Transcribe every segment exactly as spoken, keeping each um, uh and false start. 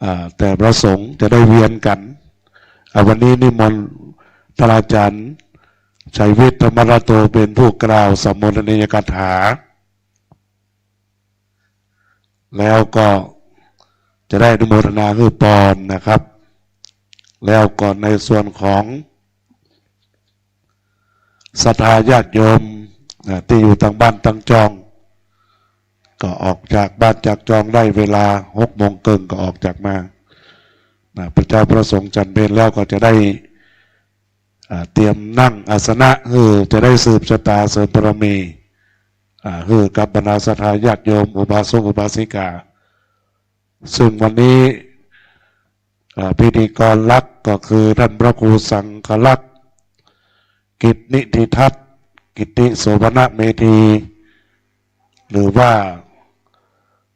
อ่า แต่พระสงฆ์จะได้เวียนกั๋น อ่า วันนี้นิมนต์ท่านอาจารย์ชัยวิทย์ ธรรมรัตโต เป๋นผู้กล่าวสัมโมทนียกถา แล้วก็จะได้อนุโมทนาหื้อปอนนะครับ แล้วก็ในส่วนของ ศรัทธาญาติโยม อ่า ตี้อยู่ตางบ้านตางจอง ก็ออกจากบ้านจากจองได้เวลาหกโมงเกิ่งก็ออกจากมา นะ พระเจ้าพระสงฆ์ฉันเพลแล้วก็จะได้ อ่า เตรียมนั่งอาสนะ หื้อจะได้สืบชะตาเสริมบารมี อ่า หื้อกับบรรดาศรัทธาญาติโยม อุบาสกอุบาสิกา ซึ่งวันนี้ อ่า พิธีกรหลักก็คือท่านพระครูสังฆลักษณ์ กิตตินิธิทัศน์ กิตติโสภณเมธี หรือว่า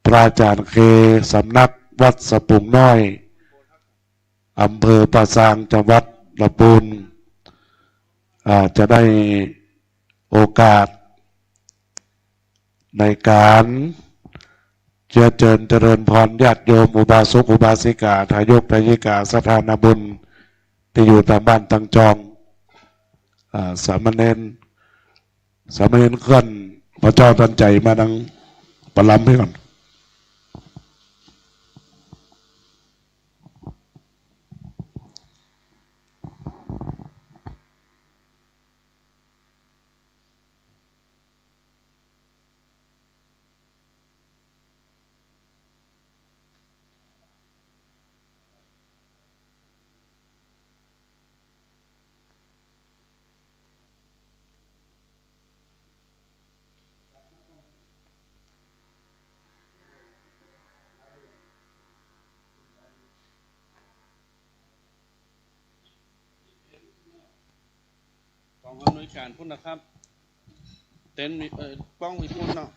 พระอาจารย์เค สำนักวัดสปุงน้อย อำเภอป่าซาง จังหวัดลำพูน อ่า จะได้โอกาส ในก๋านเจื้อเจิญเจริญพรญาติโยมอุบาสกอุบาสิกา ทายกทายิกา ศรัทธานาบุญ ตี้อยู่ตางบ้านตางจอง อ่า สามเณร สามเณรเกื้อน พระเจ้าตันใจ๋มานังประลำให้ก่อน กองอำนวยการพุ้นนะครับ เต็นท์มี เอ่อ กล้องมีพุ้นเนาะ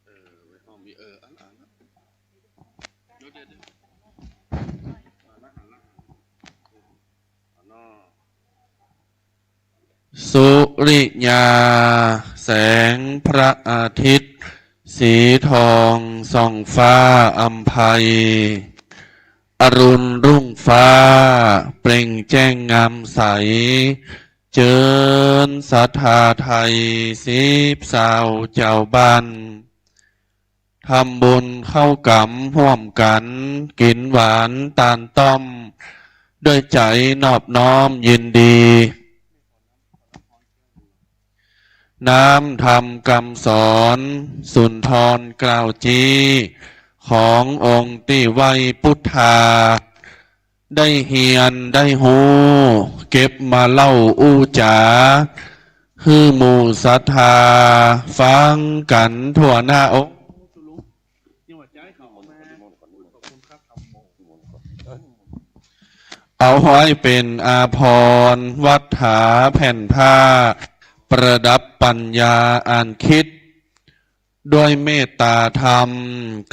เออ ไว้ห้องมี เออ อัน อัน เดี๋ยว เดี๋ยว เดี๋ยว อ่า นั่งหัน นั่งหัน อ่า เนาะ สุริยา แสงพระอาทิตย์ สีทองส่องฟ้าอำไพ อรุณรุ่งฟ้า เปล่งแจ้งงามใส เจิญศรัทธาไทย สิบซาวเจ้าบ้าน ทำบุญเข้ากำร่วมกั๋น กิ๋นหวานตานต้อม ด้วยใจ๋นอบน้อมยินดี น้ำธรรมกำสอน สุนทรกล่าวจี้ ขององค์ตี้ไหว้ปุทธา ได้เฮียนได้ฮู้ เก็บมาเล่าอู้จ๋า หื้อหมู่ศรัทธา ฟังกั๋นทั่วหน้า โอ้ เอาไว้เป๋นอาภรณ์ วัตถาแผ่นผ้า ประดับปัญญาอันคิด ด้วยเมตตาธรรม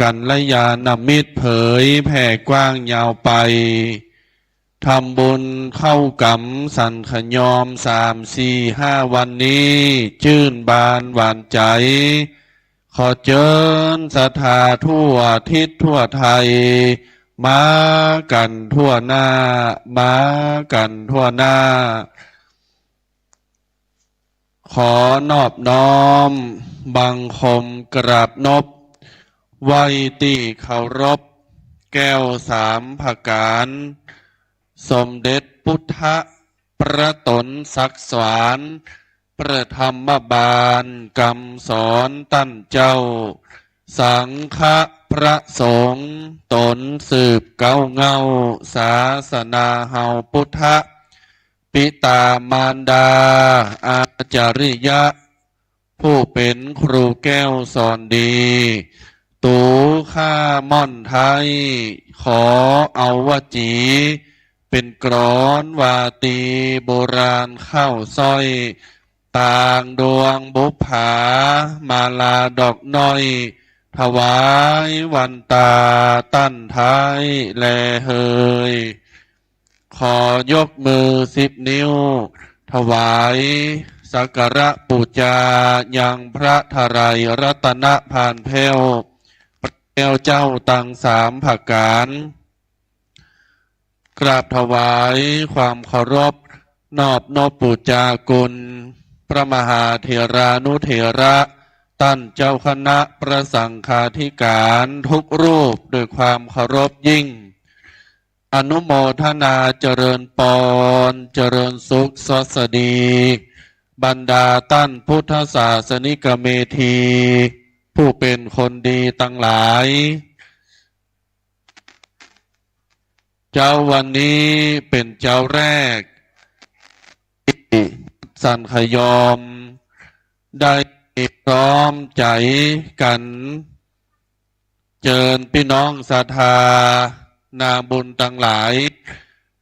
กัลยาณมิตรเผยแผ่กว้างยาวไป ทำบุญเข้ากำสันขยอม สาม สี่ ห้า วันนี้ จื้นบานหวานใจ๋ ขอเจิญศรัทธาทั่วทิศทั่วไทย มากั๋นทั่วหน้า มากั๋นทั่วหน้า ข ขอนอบน้อมบังคมกราบนบไหว้ตี้เคารพแก้วสามประก๋าน สมเด็จพุทธประต๋นศักดิ์สวรรค์ ประธรรมบาลกำสอนต้านเจ้า สังฆะพระสงฆ์ต๋นสืบเก๊าเหง้าศาสนาเฮาพุทธะ ปิตามารดาอาจาริยะ ผู้เป๋นครูแก้วสอนดี ตั๋วข้าม่อนไท้ ขอเอาวจี เป๋นกลอนวาตีโบราณข้าวสร้อย ต่างดวงบุปผามาลาดอกน้อย ถวายวันตาต้านไท้แลเหย ขอยกมือสิบนิ้ว ถวายสักการะปู๋จายังพระไตรรัตนพานแผ้ว แก้วเจ้าตังสามประก๋าน กราบถวายความเคารพ นอบนบปู๋จากุณ พระมหาเถรานุเถระ ต้านเจ้าคณะพระสังฆาธิการทุกรูปด้วยความเคารพยิ่ง อนุโมทนาเจริญปอน เจริญสุขสวัสดี บรรดาต้านพุทธศาสนิกเมธี ผู้เป๋นคนดีตังหลาย เจ๊าวันนี้เป๋นเจ๊าแรกตี้สันขยอม ได้พร้อมใจ๋กั๋น เจิญปี้น้องศรัทธานาบุญตังหลาย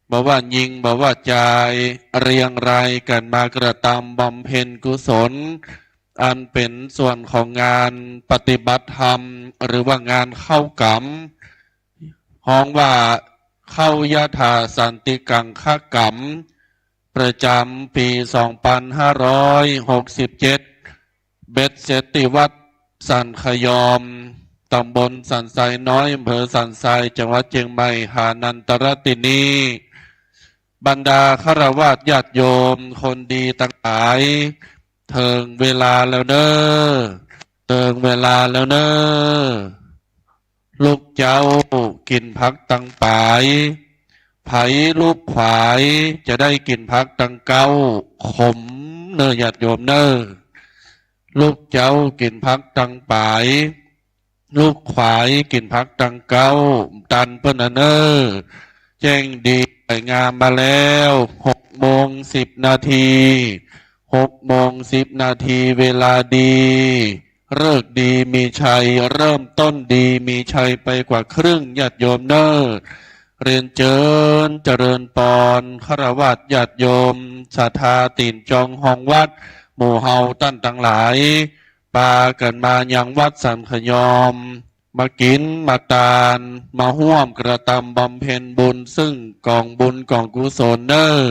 บ่ว่าญิงบ่ว่าจาย เรียงรายกั๋นมากระตำบำเพ็ญกุศล อันเป๋นส่วนของงานปฏิบัติธรรม หรือว่างานเข้ากรรม ฮ้องว่าเข้ายถาสันติกังคกรรม ประจ๋ำปี๋สองปันห้าร้อยหกสิบเจ็ด เบ็ดเสร็จตี้วัดสันขยอม ต๋ำบลสันทรายน้อย อำเภอสันทราย จังหวัดเจียงใหม่ หานันตรตินี บรรดาฆราวาสญาติโยมคนดีตังหลาย เถิงเวลาแล้วเน่อ เถิงเวลาแล้วเน่อ ลูกเจ๊ากิ๋นผักตังป๋าย ใผลูกขวายจะได้กิ๋นผักตังเก๊า ขมเน่อญาติโยมเน่อ ลูกเจ๊ากิ๋นผักตังป๋าย ลูกขวายกิ๋นผักตังเก๊า ตันเปิ้นน่ะเน่อ แจ้งดีสวยงามมาแล้ว หกโมงสิบนาที หกโมงสิบนาที เวลาดี ฤกษ์ดีมีชัย เริ่มต้นดีมีชัยไปกว่าครึ่ง ญาติโยมเน่อ เรียนเจิญเจริญปอน ฆราวาสญาติโยม ศรัทธาตี๋นจองฮองวัด หมู่เฮาต้านตังหลาย ปากั๋นมายังวัดสันขยอม มากิ๋นมาตาน มาฮ่วมกระตำบำเพ็ญบุญ ซึ่งก๋องบุญก๋องกุศลเน่อ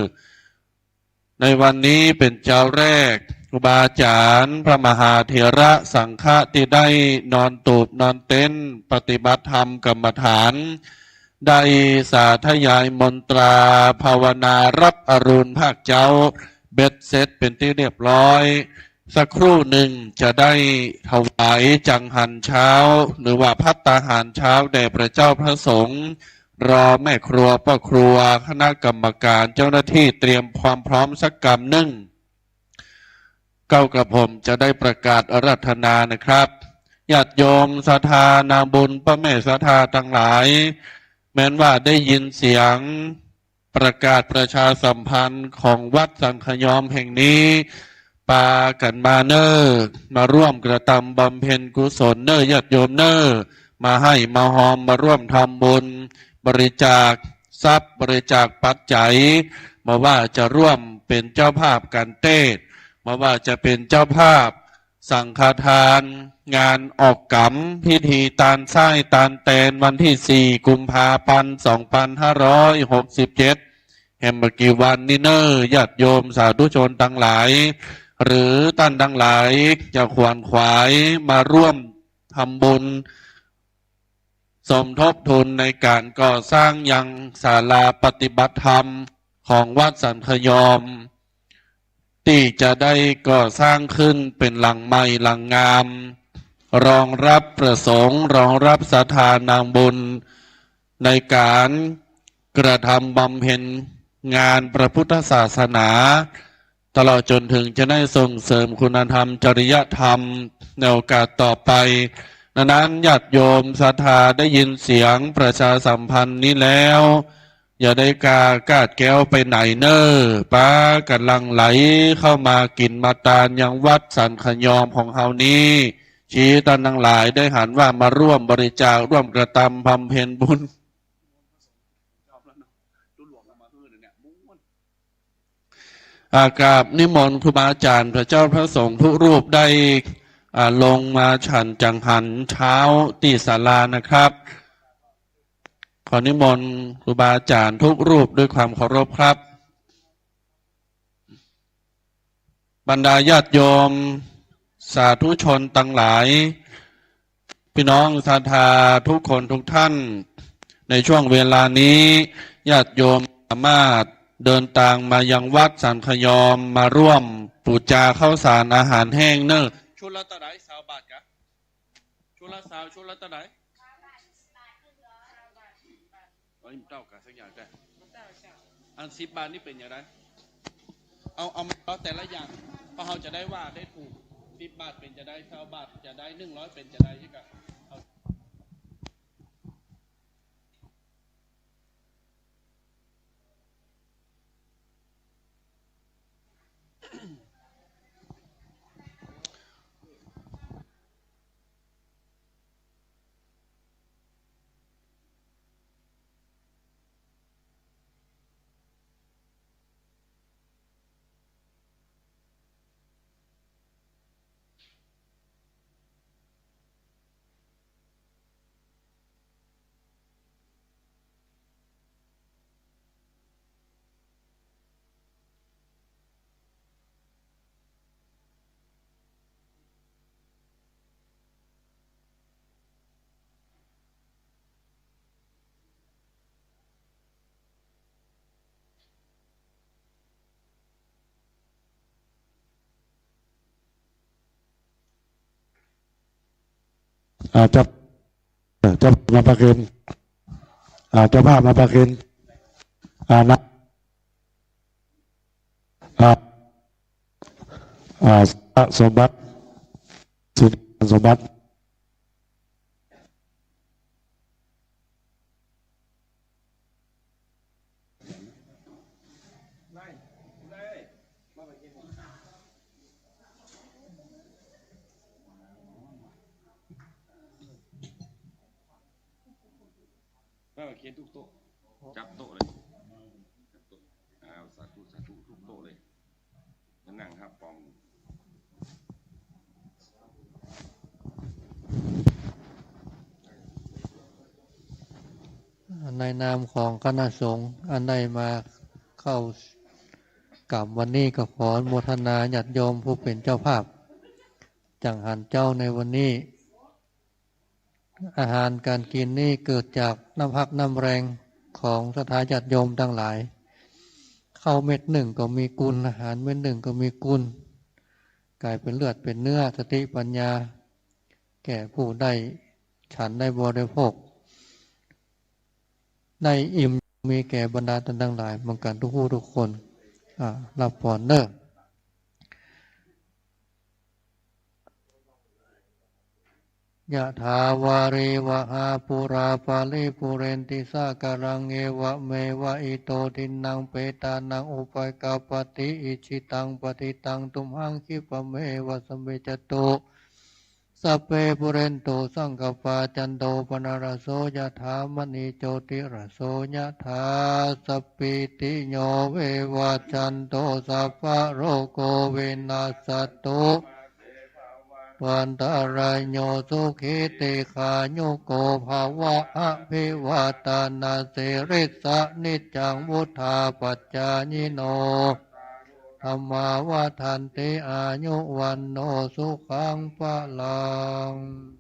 ในวันนี้เป๋นเจ๊าแรก ครูบาอาจ๋ารย์ พระมหาเถระสังฆะตี้ได้นอนตูบนอนเต็นท์ปฏิบัติธรรมกรรมฐาน ได้สาธยายมนตราภาวนารับอรุณภาคเจ๊า เบ็ดเสร็จเป๋นตี้เรียบร้อย สักครู่นึ่งจะได้ถวายจังหันเช้า หรือว่าภัตตาหารเช้าแด่พระเจ้าพระสงฆ์ รอแม่ครัวป้อครัว คณะกรรมการ เจ้าหน้าตี้เตรียมความพร้อมสักกำนึ่ง เก๊ากระผมจะได้ประกาศอาราธนานะครับ ญาติโยมศรัทธานาบุญ ป้อแม่ศรัทธาตังหลาย แม้นว่าได้ยินเสียงประกาศประชาสัมพันธ์ของวัดสันขยอมแห่งนี้ ปากั๋นมาเน่อ มาร่วมกระตำบำเพ็ญกุศลเน่อ ญาติโยมเน่อ มาไห้มาฮอม มาร่วมทำบุญ บริจาคทรัพย์ บริจาคปัจจัย บ่ว่าจะร่วมเป๋นเจ้าภาพก๋านเตสน์ บ่ว่าจะเป๋นเจ้าภาพสังฆทาน งานออกกรรม พิธีตานส้ายตานแตน วันตี้สี่กุมภาพันธ์สองปันห้าร้อยหกสิบเจ็ด แหมบ่กี่วันนี้เน่อ ญาติโยมสาธุชนตังหลาย หรือต้านตังหลายจะขวนขวายมาร่วมทำบุญ สมทบทุนในก๋านก่อสร้างยังศาลาปฏิบัติธรรมของวัดสันขยอม ตี้จะได้ก่อสร้างขึ้นเป๋นหลังใหม่หลังงาม รองรับพระสงฆ์ รองรับศรัทธานางบุญ ในก๋านกระทำบำเพ็ญงานพระพุทธศาสนา ตลอดจ๋นเถิงจะได้ส่งเสริมคุณธรรม จริยธรรม ในโอกาสต่อไป ดังนั้นญาติโยมศรัทธาได้ยินเสียงประชาสัมพันธ์นี้แล้ว อย่าได้กล้าคลาดแคล้วไปไหนเน่อ ปากั๋นหลั่งไหลเข้ามากิ๋นมาตานยังวัดสันขยอมของเฮานี้ ชี้ต้านตังหลายได้หันว่ามาร่วมบริจาค ร่วมกระทำบำเพ็ญบุญ อ่า กราบนิมนต์ครูบาอาจ๋ารย์ พระเจ้าพระสงฆ์ทุกรูปได้ อ่า ลงมาฉันจังหันเช้าตี้ศาลานะครับ ขอนิมนต์ครูบาอาจ๋ารย์ทุกรูปด้วยความเคารพครับ บรรดาญาติโยมสาธุชนตังหลาย พี่น้องศรัทธาทุกคนทุกท่าน ในช่วงเวลานี้ ญาติโยมสามารถเดินตางมายังวัดสันขยอม มาร่วมปู๋จาข้าวสารอาหารแห้งเน่อ ชุดละเต้าใด ซาวบาทกะ ชุดละซาว ชุดละเต้าใด เอ้ย บ่เต้ากั๋นสักอย่างแต๊ อันสิบบาทนี่เป๋นจะใด เอา เอามาเอาแต่ละอย่าง เพราะเฮาจะได้ว่าได้ถูก สิบบาทเป๋นจะใด ซาวบาทจะใด หนึ่งร้อยเป๋นจะใด นี่กะเอา อ่า เจ้า เอ่อ เจ้าภาพมาประเคน อ่า เจ้าภาพมาประเคน อ่า นะ อ่า อ่า สมบัติ สินสมบัติ มาเขียนทุกโต๊ะ จับโต๊ะเลย จับโต๊ะ อ้าว สาธุ สาธุ ทุกโต๊ะเลย มานั่งฮับปอง ในนามของคณะสงฆ์อันได้มาเข้า กราบวันนี้ก็ขออนุโมทนาญาติโยมผู้เป๋นเจ้าภาพ จังหันเจ๊าในวันนี้ อาหารก๋านกิ๋นนี้เกิดจากน้ำพักน้ำแรงของศรัทธาญาติโยมตังหลาย ข้าวเม็ดนึ่งก็มีกุณ อาหารเม็ดนึ่งก็มีกุณ ก๋ายเป๋นเลือดเป๋นเนื้อ สติปัญญา แก่ผู้ได้ฉันได้บริโภค ได้อิ่ม มีแก่บรรดาต้านตังหลาย เหมือนกั๋นทุกผู้ทุกคน อ่า ฮับผลเน่อ ยะถาวาริวหาปูราปาริปูเรนติสาคารัง เอวะเมวะอิโตทินนังเปตานังอุปกัปปติ อิจฉิตังปัตถิตังตุมหังคิปะเมวะสมมิจจตุ สัพเพปูเรนตุสังกัปปา จันโทปนรสโส ยะถามะณีโจติรสโส ยะถา สัพพีติโยวิวัชชันตุ สัพพะโรโควินัสสะตุ อันตะราโยสุขีติคายุโกภะวะ อะภิวาทะนะสีลิสสะนิจจัง วุฑฒาปะจายิโน ธัมมาวัฑฒันติ อายุวัณโณสุขังพะลัง เ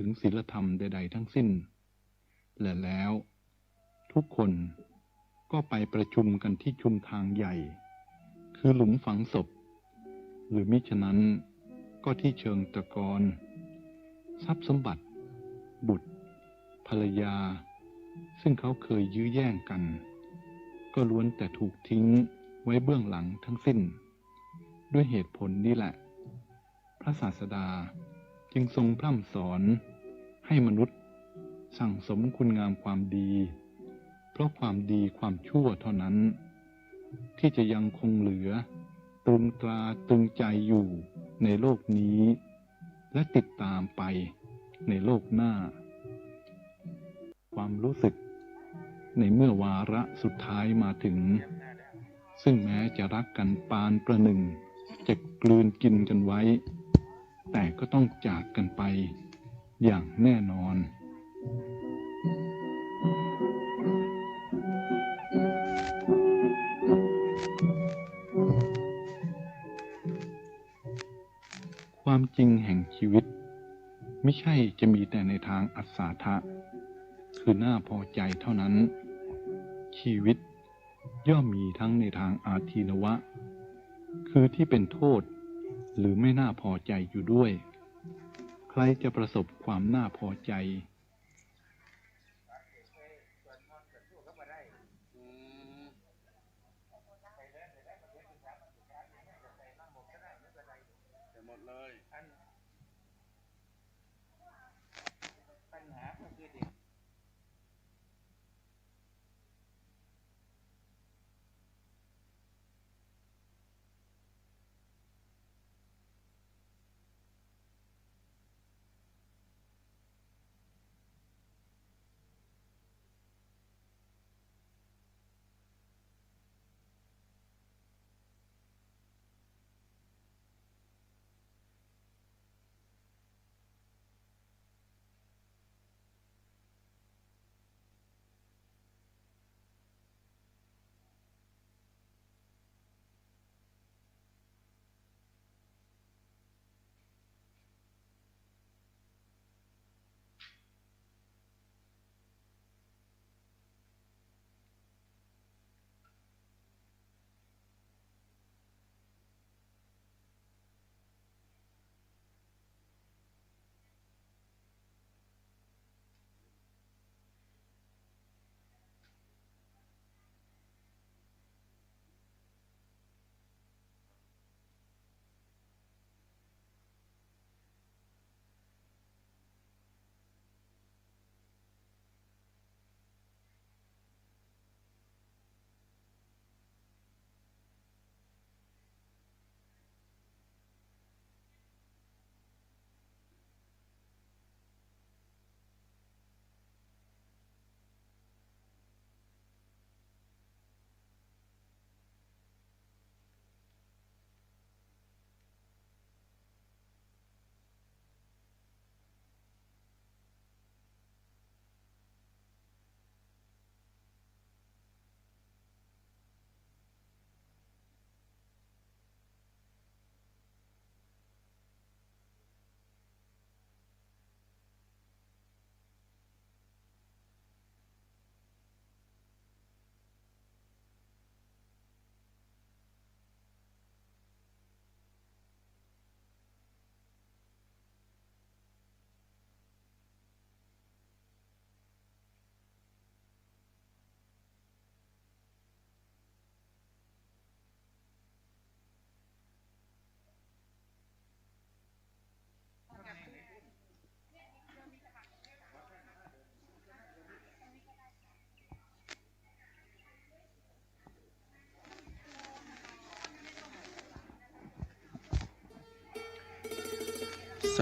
ถึงศีลธรรมใดๆ ทั้งสิ้น และแล้วทุกคนก็ไปประชุมกันที่ชุมทางใหญ่ คือหลุมฝังศพ หรือมิฉะนั้นก็ที่เชิงตะกอน ทรัพย์สมบัติ บุตร ภรรยา ซึ่งเขาเคยยื้อแย่งกัน ก็ล้วนแต่ถูกทิ้งไว้เบื้องหลังทั้งสิ้น ด้วยเหตุผลนี้แหละ พระศาสดาจึงทรงพร่ำสอนให้มนุษย์สั่งสมคุณงามความดี เพราะความดีความชั่วเท่านั้น ที่จะยังคงเหลือตรึงตราตรึงใจอยู่ในโลกนี้ และติดตามไปในโลกหน้า ความรู้สึกในเมื่อวาระสุดท้ายมาถึง ซึ่งแม้จะรักกันปานประหนึ่งจะกลืนกินกันไว้ แต่ก็ต้องจากกันไปอย่างแน่นอน ความจริงแห่งชีวิต มิใช่จะมีแต่ในทางอัศทะ คือน่าพอใจเท่านั้น ชีวิตย่อมมีทั้งในทางอาทินวะ คือที่เป็นโทษ หรือไม่น่าพอใจอยู่ด้วย ใครจะประสบความน่าพอใจ อืม ไปหมดเลย อัน ปัญหาก็คือเด็ก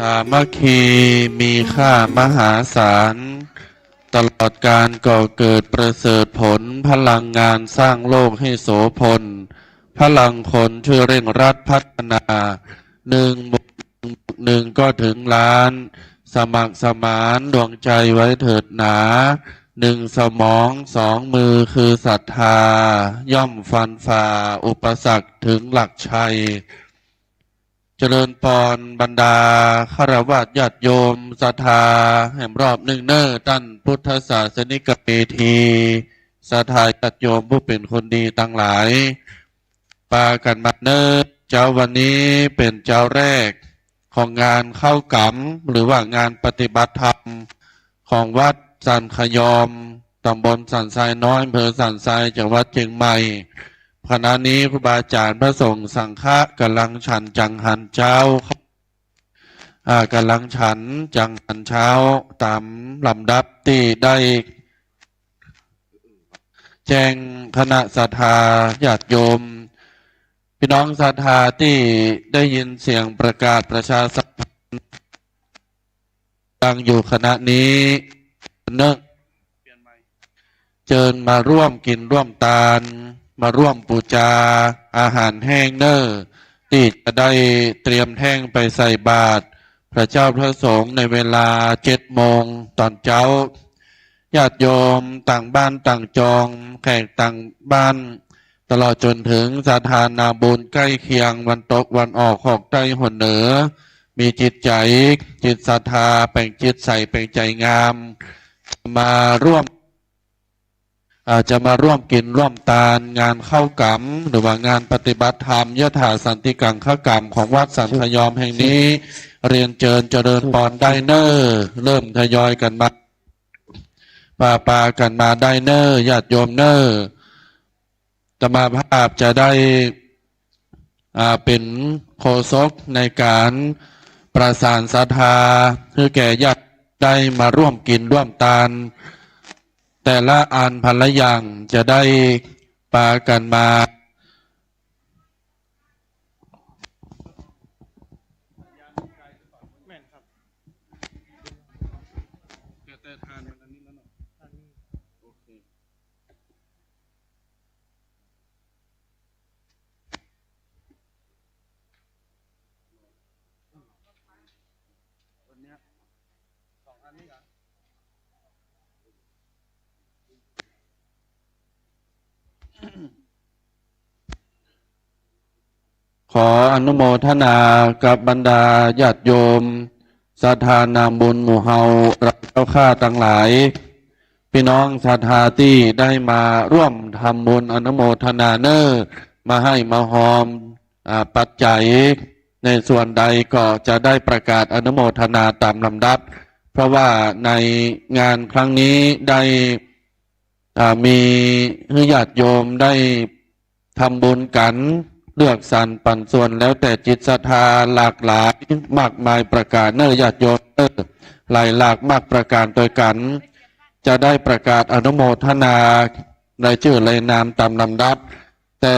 สามัคคีมีค่ามหาศาล ตลอดกาลก่อเกิดประเสริฐผล พลังงานสร้างโลกให้โสภณ พลังคนช่วยเร่งรัดพัฒนา หนึ่งบวกหนึ่งบวกหนึ่งก็ถึงล้าน สมัครสมานดวงใจไว้เถิดหนา หนึ่งสมองสองมือคือศรัทธา ย่อมฟันฝ่าอุปสรรคถึงหลักชัย เจริญปอนบรรดาฆราวาสญาติโยมศรัทธาแหมรอบนึ่งเน้อ ต้านพุทธศาสนิกเมธี ศรัทธาญาติโยมผู้เป๋นคนดีตังหลาย ปากั๋นมาเน้อ เจ๊าวันนี้เป๋นเจ๊าแรกของงานเข้ากรรม หรือว่างานปฏิบัติธรรมของวัดสันขยอม ต๋ำบลสันทรายน้อย อำเภอสันทราย จังหวัดเจียงใหม่ ขณะนี้ครูบาอาจ๋ารย์พระสงฆ์สังฆะก่ำลังฉันจังหันเจ๊า อ่า ก่ำลังฉันจังหันเจ๊าต๋ามลำดับตี้ได้แจ้งคณะศรัทธาญาติโยม ปี้น้องศรัทธาตี้ได้ยินเสียงประกาศประชาสัมพันธ์ดังอยู่ขณะนี้เน้อ เจิญมาร่วมกิ๋นร่วมตาน มาร่วมปู๋จาอาหารแห้งเน้อ ตี้จะได้เตรียมแห้งไปใส่บาตรพระเจ้าพระสงฆ์ในเวลาเจ็ดโมงต๋อนเจ๊า ญาติโยมต่างบ้านต่างจอง แขกต่างบ้าน ตลอดจ๋นเถิงศรัทธานาบุญใก้เคียงวันตกวันออกของใต้หัวเหนือ มีจิตใจ๋ จิตศรัทธา แป๋งจิตใส แป๋งใจ๋งาม มาร่วม อ่า จะมาร่วมกิ๋นร่วมตานงานเข้ากรรม หรือว่างานปฏิบัติธรรมยถาสันติกังคกรรมของวัดสันขยอมแห่งนี้ เรียนเจิญเจริญปอนได้เน้อ เริ่มทยอยกั๋นมา ปาปากั๋นมาได้เน้อ ญาติโยมเน้อ อาตมาภาพจะได้ อ่า เป๋นโฆษกในก๋านประสานศรัทธา หื้อแก่ญาติได้มาร่วมกิ๋นร่วมตาน แต่ละอันพันละอย่างจะได้ปากั๋นมา แม่นครับ แต่ แต่ทานมันอันนี้แล้วเนาะ อันนี้ โอเค วันเนี้ย สองอันนี้เหรอ ขออนุโมทนากับบรรดาญาติโยม ศรัทธานาบุญหมู่เฮา เจ้าข้าตังหลาย ปี้น้องศรัทธาตี้ได้มาร่วมทำบุญอนุโมทนาเน้อ มาฮ้อยมาฮอม อ่า ปัจจัยในส่วนใดก็จะได้ประกาศอนุโมทนาต๋ามลำดับ เพราะว่าในงานครั้งนี้ได้ อ่า มีหื้อญาติโยมได้ทำบุญกั๋น เลือกสรรปันส่วนแล้วแต่จิตศรัทธาหลากหลายมากมายประก๋านเน้อ ญาติโยมเน้อ หลายหลากมากประก๋านตวยกั๋น จะได้ประกาศอนุโมทนารายจื้อรายนามต๋ามลำดับ แต่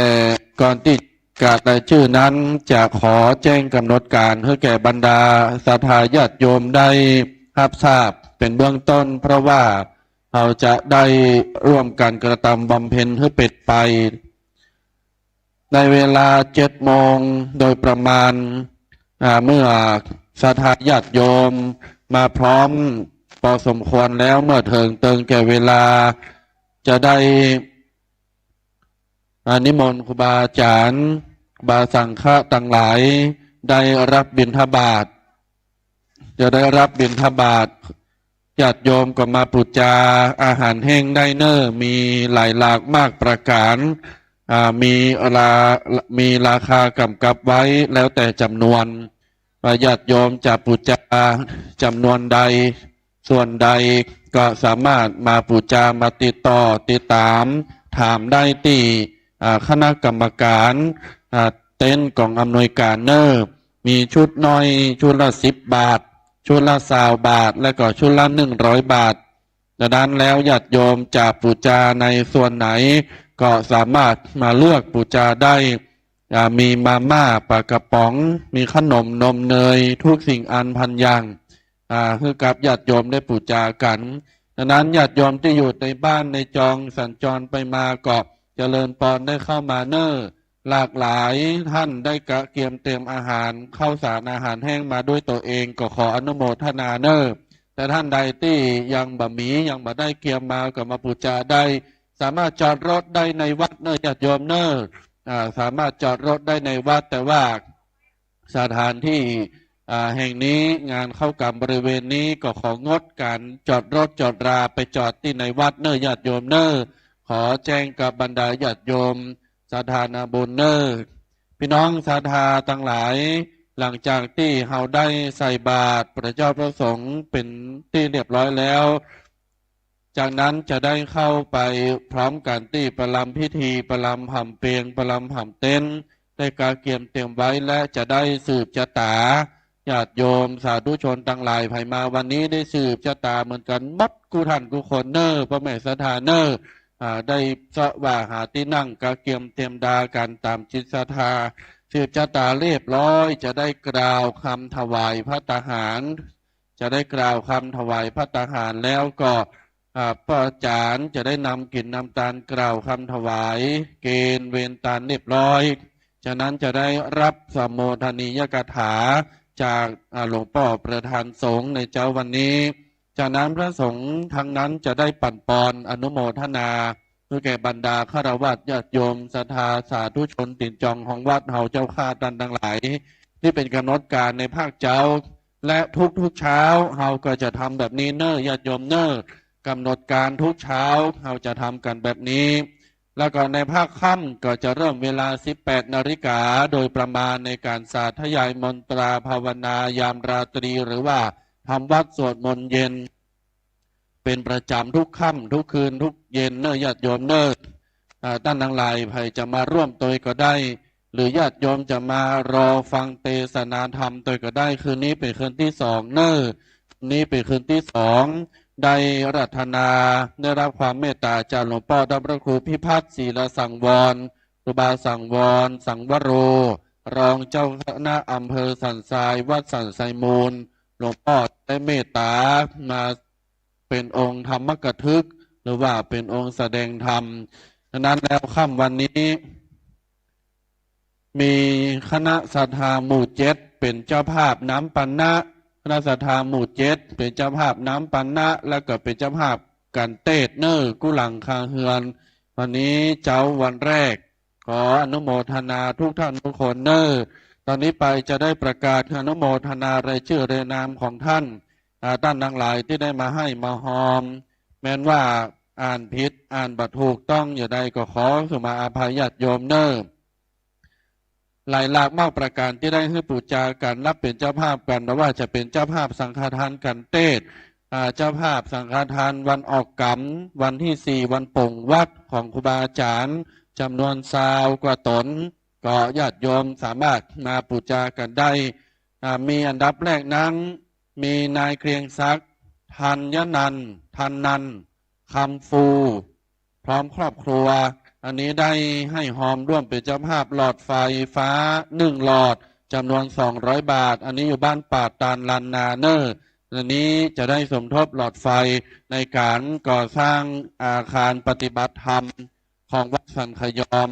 ก่อนตี้ประกาศรายจื้อนั้น จะขอแจ้งก๋ำหนดก๋านหื้อแก่บรรดาศรัทธาญาติโยมได้ฮับทราบเป๋นเบื้องต้น เพราะว่า เฮาจะได้ร่วมกั๋นกระตำบำเพ็ญหื้อเป๋นไป ในเวลาเจ็ดโมงโดยประมาณ อ่า เมื่อศรัทธาญาติโยมมาพร้อมปอสมควรแล้ว เมื่อเถิงเติงแก่เวลา จะได้ อ่า นิมนต์ครูบาอาจ๋ารย์ ครูบาสังฆะตังหลาย ได้รับบิณฑบาต จะได้รับบิณฑบาต ญาติโยมก็มาปู๋จาอาหารแห้งได้เน้อ มีหลายหลากมากประก๋าน อ่า มีรา- มีราคาก๋ำกับไว้แล้วแต่จ๋ำนวน ว่าญาติโยมจะปู๋จาจ๋ำนวนใด ส่วนใด ก็สามารถมาปู๋จา มาติดต่อติดต๋าม ถามได้ตี้ อ่า คณะกรรมก๋าน อ่า เต็นท์ก๋องอำนวยก๋านเน้อ มีชุดน้อย ชุดละสิบบาท ชุดละซาวบาท และก็ชุดละหนึ่งร้อยบาท ดังนั้นแล้วญาติโยมจะปู๋จาในส่วนไหน ก็สามารถมาเลือกปู๋จาได้ อ่า มีมาม่า ป๋ากระป๋อง มีขนมนมเนย ทุกสิ่งอันพันอย่าง อ่า หื้อกับญาติโยมได้ปู๋จากั๋น ดังนั้นญาติโยมตี้อยู่ในบ้านในจองสัญจรไปมาก็เจริญปอนได้เข้ามาเน้อ หลากหลายท่านได้กะเกียมเตรียมอาหาร ข้าวสารอาหารแห้งมาด้วยตัวเอง ก็ขออนุโมทนาเน้อ แต่ท่านใดตี้ยังบ่มี ยังบ่ได้เกียมมา ก็มาปู๋จาได้ สามารถจอดรถได้ในวัดเน้อ ญาติโยมเน้อ อ่า สามารถจอดรถได้ในวัด แต่ว่า สถานที่ อ่า แห่งนี้ งานเข้ากรรมบริเวณนี้ก็ของดก๋านจอดรถจอดราไปจอดตี้ในวัดเน่อ ญาติโยมเน่อ ขอแจ้งกับบรรดาญาติโยมศรัทธานาบุญเน่อ พี่น้องศรัทธาตังหลาย หลังจากตี้เฮาได้ใส่บาตรพระเจ้าพระสงฆ์เป๋นตี้เรียบร้อยแล้ว จากนั้นจะได้เข้าไปพร้อมกั๋นตี้ประลำพิธี ประลำผำเปง ประลำผำเต็นท์ ได้กาเกียมเตรียมไว้ และจะได้สืบจะต๋า ญาติโยมสาธุชนตังหลาย ใผมาวันนี้ได้สืบจะต๋าเหมือนกั๋นหมดกู้ท่านกู้คนเน่อ ป้อแม่ศรัทธาเน่อ อ่า ได้เซาะว่าหาตี้นั่งกาเกียมเตรียมดากั๋นต๋ามจิตศรัทธา สืบจะต๋าเรียบร้อย จะได้กล่าวกำถวายภัตตาหาร จะได้กล่าวกำถวายภัตตาหารแล้วก็ อ่า ป้อจ๋ารย์จะได้นำกิ๋นนำตานกล่าวกำถวาย เกณฑ์เวรตานเรียบร้อย จากนั้นจะได้รับสมโภชนียกถาจาก อ่า หลวงป้อประธานสงฆ์ในเจ๊าวันนี้ จากนั้นพระสงฆ์ตังนั้นจะได้ปั๋นปอนอนุโมทนา หื้อแก่บรรดาฆราวาสญาติโยมศรัทธาสาธุชนตี๋นจองของวัดเฮาเจ้าข้าต้านตังหลาย ตี้เป๋นก๋ำหนดก๋านในภาคเจ๊า และทุกๆเช้าเฮาก็จะทำแบบนี้เน่อ ญาติโยมเน่อ ก๋ำหนดก๋านทุกเช้าเฮาจะทำกั๋นแบบนี้ แล้วก็ในภาคค่ำก็จะเริ่มเวลาสิบแปดนาฬิกาโดยประมาณในก๋านสาธยายมนตราภาวนายามราตรี หรือว่าทำวัตรสวดมนต์เย็น เป๋นประจ๋ำทุกค่ำทุกคืนทุกเย็นเน่อ ญาติโยมเน่อ อ่า ต้านตังหลายใผจะมาร่วมตวยก็ได้ หรือญาติโยมจะมารอฟังเตสนาธรรมตวยก็ได้ คืนนี้เป๋นคืนตี้สองเน่อ นี้เป๋นคืนตี้สอง ได้อาราธนา ได้รับความเมตต๋าจากหลวงป้อต้านพระครูพิพัฒน์ ศีลสังวร ครูบาสังวร สังวโร รองเจ้าคณะอำเภอสันทราย วัดสันทรายมูล หลวงป้อได้เมตต๋ามาเป๋นองค์ธรรมกถึก หรือว่าเป๋นองค์แสดงธรรม ฉะนั้นแล้วค่ำวันนี้ มีคณะศรัทธาหมู่เจ็ดเป๋นเจ้าภาพน้ำปัณณะ คณะศรัทธาหมู่เจ็ดเป๋นเจ้าภาพน้ำปัณณะ แล้วก็เป๋นเจ้าภาพก๋านเตสน์เน่อ กู้หลังคาเฮือน วันนี้เจ๊าวันแรก ขออนุโมทนาทุกท่านทุกคนเน่อ ต๋อนนี้ไปจะได้ประกาศอนุโมทนารายจื้อรายนามของท่าน อ่า ต้านตังหลายตี้ได้มาไห้มาฮอม แม้นว่าอ่านผิดอ่านบ่ถูกต้องอย่างใดก็ขอสุมาอภัยญาติโยมเน่อ หลายหลากมากประก๋านตี้ได้หื้อปู๋จากั๋น นับเป๋นเจ้าภาพกั๋น บ่ว่าจะเป๋นเจ้าภาพสังฆทานก๋านเตสน์ อ่า เจ้าภาพสังฆทานวันออกกรรม วันตี้สี่ วันป๋งวัตรของครูบาอาจ๋ารย์ จ๋ำนวนซาวกว่าต๋น ก็ญาติโยมสามารถมาปู๋จากั๋นได้ อ่า มีอันดับแรกนั้น มีนายเกรียงศักดิ์ ธัญญนันท์ ธัญนันท์ คำฟู พร้อมครอบครัว อันนี้ได้ไห้ฮอมร่วมเป๋นเจ้าภาพหลอดไฟฟ้าหนึ่งหลอด จ๋ำนวนสองร้อยบาท อันนี้อยู่บ้านป่าตาลลานนาเน่อ อันนี้จะได้สมทบหลอดไฟในก๋านก่อสร้างอาคารปฏิบัติธรรมของวัดสันขยอม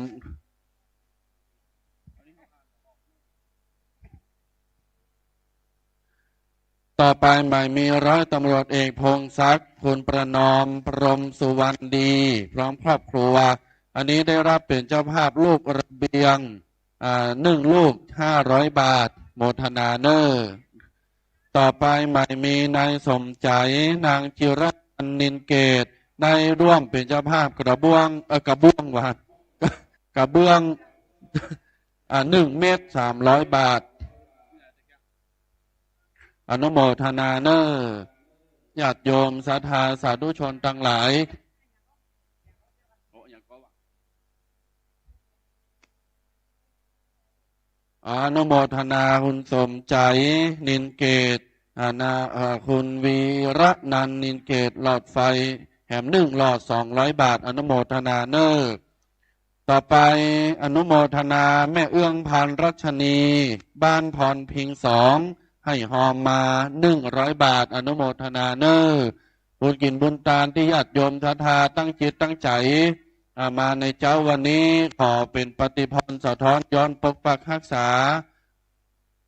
ต่อไปหมายมีร้อยตำรวจเอกพงศักดิ์ คุณประนอม พรหมสุวรรณดี พร้อมครอบครัว อันนี้ได้รับเป๋นเจ้าภาพลูกระเบียง อ่า หนึ่งลูก ห้าร้อยบาท โมทนาเน่อ ต่อไปหมายมีนายสมใจ๋ นางจิรนันท์ นินเกต ได้ร่วมเป๋นเจ้าภาพกระบ้วง เอ่อ กระบ้วงวะ กระเบื้อง อ่า หนึ่งเมตร สามร้อยบาท อนุโมทนาเน่อ ญาติโยมศรัทธาสาธุชนตังหลาย อนุโมทนาคุณสมใจ๋ นินเกต อ่า นะ เอ่อ คุณวีระนันท์ นินเกต หลอดไฟแหมหนึ่งหลอด สองร้อยบาท อนุโมทนาเน่อ ต่อไปอนุโมทนาแม่เอื้อง พานรัชนี บ้านพรพิงสอง ไห้ฮอมมาหนึ่งร้อยบาท อนุโมทนาเน่อ บุญกิ๋นบุญตานตี้ญาติโยมศรัทธาตั้งจิตตั้งใจ๋ อ่า มาในเจ๊าวันนี้ ขอเป๋นปฏิพรสะท้อนย้อนปกปักฮักษา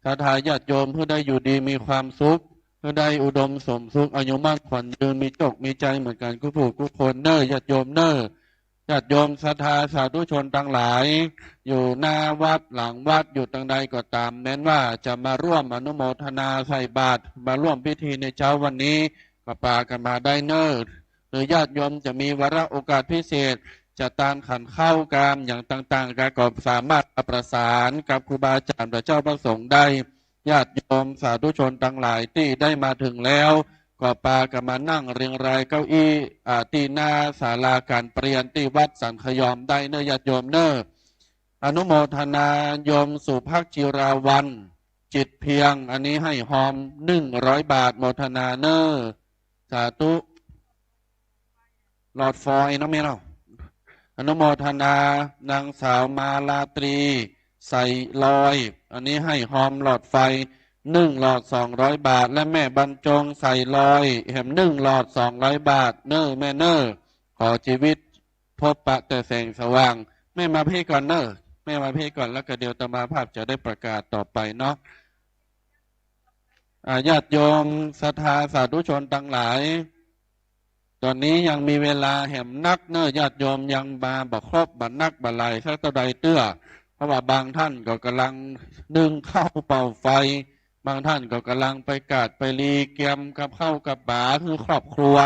ศรัทธาญาติโยมหื้อได้อยู่ดีมีความสุข หื้อได้อุดมสมสุข อายุมั่นขวัญยืน มีโจคมีชัยเหมือนกั๋นกู้ผู้กู้คนเน่อ ญาติโยมเน่อ ญาติโยมศรัทธาสาธุชนตังหลาย อยู่หน้าวัดหลังวัดอยู่ตางใดก็ต๋าม แม้นว่าจะมาร่วมอนุโมทนาใส่บาตร มาร่วมพิธีในเจ๊าวันนี้ ก็ปากั๋นมาได้เน่อ หรือญาติโยมจะมีวาระโอกาสพิเศษ จะตานขันข้าวกามอย่างต่างๆ ก็ ก็สามารถประสานกับครูบาอาจ๋ารย์พระเจ้าพระสงฆ์ได้ ญาติโยมสาธุชนตังหลายตี้ได้มาเถิงแล้ว ก็ปากั๋นมานั่งเรียงรายเก้าอี้ อ่า ตี้หน้าศาลาก๋านเปรียญตี้วัดสันขยอมได้เน่อ ญาติโยมเน่อ อนุโมทนาโยมสุภักจิราวัลย์ จิตเพียง อันนี้ให้ฮอมหนึ่งร้อยบาท โมทนาเน่อ สาธุ หลอดไฟเนาะแม่เนาะ อนุโมทนานางสาวมาลาตรี ใส่ลอย อันนี้ให้ฮอมหลอดไฟหนึ่งหลอดสองร้อยบาท และแม่บรรจง ใส่ลอย แหมหนึ่งหลอดสองร้อยบาท เน่อแม่เน่อ ขอจีวิตพบปะแต่แสงสว่าง แม่มาเพก่อนเน่อ แม่มาเพก่อน แล้วก็เดี๋ยวอาตมาภาพจะได้ประกาศต่อไปเนาะ อ่า ญาติโยมศรัทธาสาธุชนตังหลาย ต๋อนนี้ยังมีเวลาแหมนักเน่อ ญาติโยมยังมาบ่ครบบ่นักบ่หลายสักเต้าใดเตื้อ เพราะว่าบางท่านก็ก่ำลังนึ่งข้าวเป่าไฟ บางท่านก็ก่ำลังไปกาดไปลีเกียมกับข้าวกับป๋าหื้อครอบครัว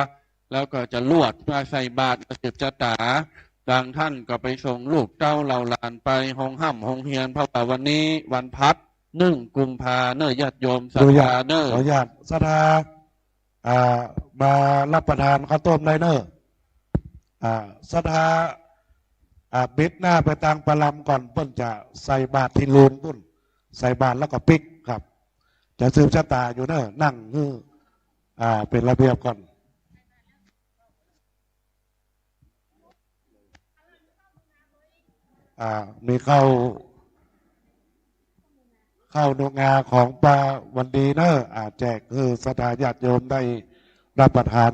แล้วก็จะลวดมาใส่บาตรมาสืบจะต๋า บางท่านก็ไปส่งลูกเต้าเหล่าหลานไปโฮงฮ่ำโฮงเฮียน เพราะว่าวันนี้วันพัด หนึ่งกุมภาเน่อ ญาติโยมศรัทธาเน่อ ขออนุญาตศรัทธา อ่า มารับประทานข้าวต้มได้เน่อ อ่า ศรัทธา อ่า บิดหน้าไปตางประลำก่อน เปิ้นจะใส่บาตรตี้ลูนปุ้น ใส่บาตรแล้วก็ปิ๊กครับ จะสืบจะต๋าอยู่เน่อ นั่งหื้อ อ่า เป๋นระเบียบก่อน อ่า มีข้าว ข้าวหนุงาของป้าวันดีเน่อ อ่า แจกหื้อศรัทธาญาติโยมได้รับประทาน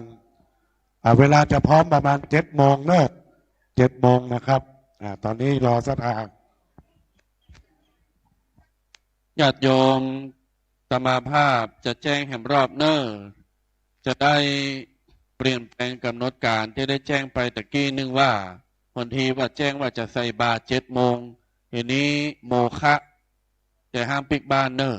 อ่า เวลาจะพร้อมประมาณเจ็ดโมงเน่อ เจ็ดโมงนะครับ อ่า ต๋อนนี้รอศรัทธา ญาติโยม อาตมาภาพจะแจ้งแหมรอบเน่อ จะได้เปลี่ยนแปลงก๋ำหนดก๋านตี้ได้แจ้งไปตะกี้นึ่งว่า บางทีว่าแจ้งว่าจะใส่บาตรเจ็ดโมง ทีนี้โมฆะ จะห้ามปิ๊กบ้านเน่อ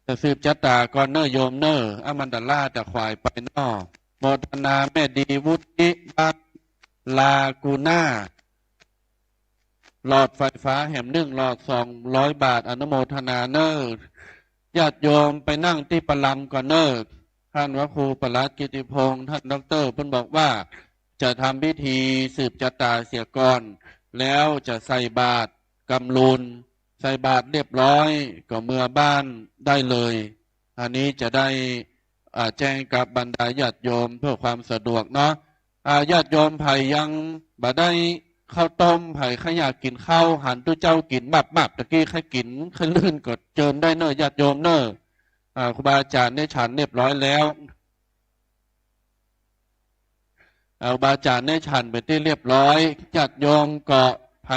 จะสืบจะต๋าก่อนเน่อโยมเน่อ อะมันตะล่าตะขวายไปเนาะ โมทนาแม่ดีวุฒิบ้านลากูน่า หลอดไฟฟ้าแหมหนึ่งหลอดสองร้อยบาท อนุโมทนาเน่อ ญาติโยมไปนั่งตี้ประลำก่อนเน่อ ท่านพระครูปลัดกิติพงษ์ ท่านด็อกเตอร์ เปิ้นบอกว่าจะทำพิธีสืบจะต๋าเสียก่อน แล้วจะใส่บาตรกำลูน ใส่บาตรเรียบร้อยก็เมือบ้านได้เลย อันนี้จะได้ อ่า แจ้งกับบรรดาญาติโยมเพื่อความสะดวกเนาะ อ่า ญาติโยมใผยังบ่ได้ข้าวต้ม ใผใค่อยากกิ๋นข้าว หันตุ๊เจ้ากิ๋นมับๆ ตะกี้ใค่กิ๋นใค่ลื่นก็เจิญได้เน่อ ญาติโยมเน่อ อ่า ครูบาอาจ๋ารย์ได้ฉันเรียบร้อยแล้ว อ่า ครูบาอาจ๋ารย์ได้ฉันเป๋นตี้เรียบร้อย ญาติโยมก็ใผ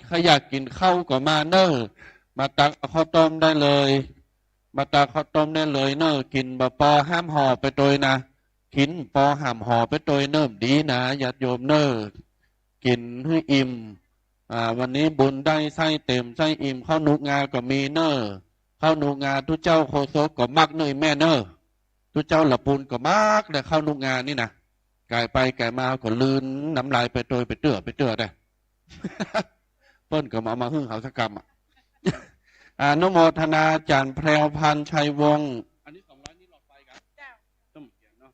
ใค่อยากกิ๋นข้าวก็มาเน่อ มาตักเอาข้าวต้มได้เลย มาตักข้าวต้มได้เลยเน่อ กิ๋นบ่ปอห้ามห่อไปตวยนะ กิ๋นปอห้ามห่อไปตวยเน่อ ดีนะ ญาติโยมเน่อ กิ๋นหื้ออิ่ม อ่า วันนี้บุญได้ไส้เต็มไส้อิ่ม ข้าวหนุกงาก็มีเน่อ ข้าวหนุกงาตุ๊เจ้าโฆษกก็มักเน่อแม่เน่อ ตุ๊เจ้าละปูนก็มักแหละ ข้าวหนุกงานี่นะ ก๋ายไปก๋ายมาก็ลื่นน้ำลายไปตวยไปเตื้อไปเตื้อได้ เปิ้นก็มา มาหื้อเขาสักกำอะ อนุโมทนาจ๋ารย์แพรวพรรณ ชัยวงศ์ อันนี้สองร้อยนี่หลอดไฟครับ เจ้า ต้องเขียนเนาะ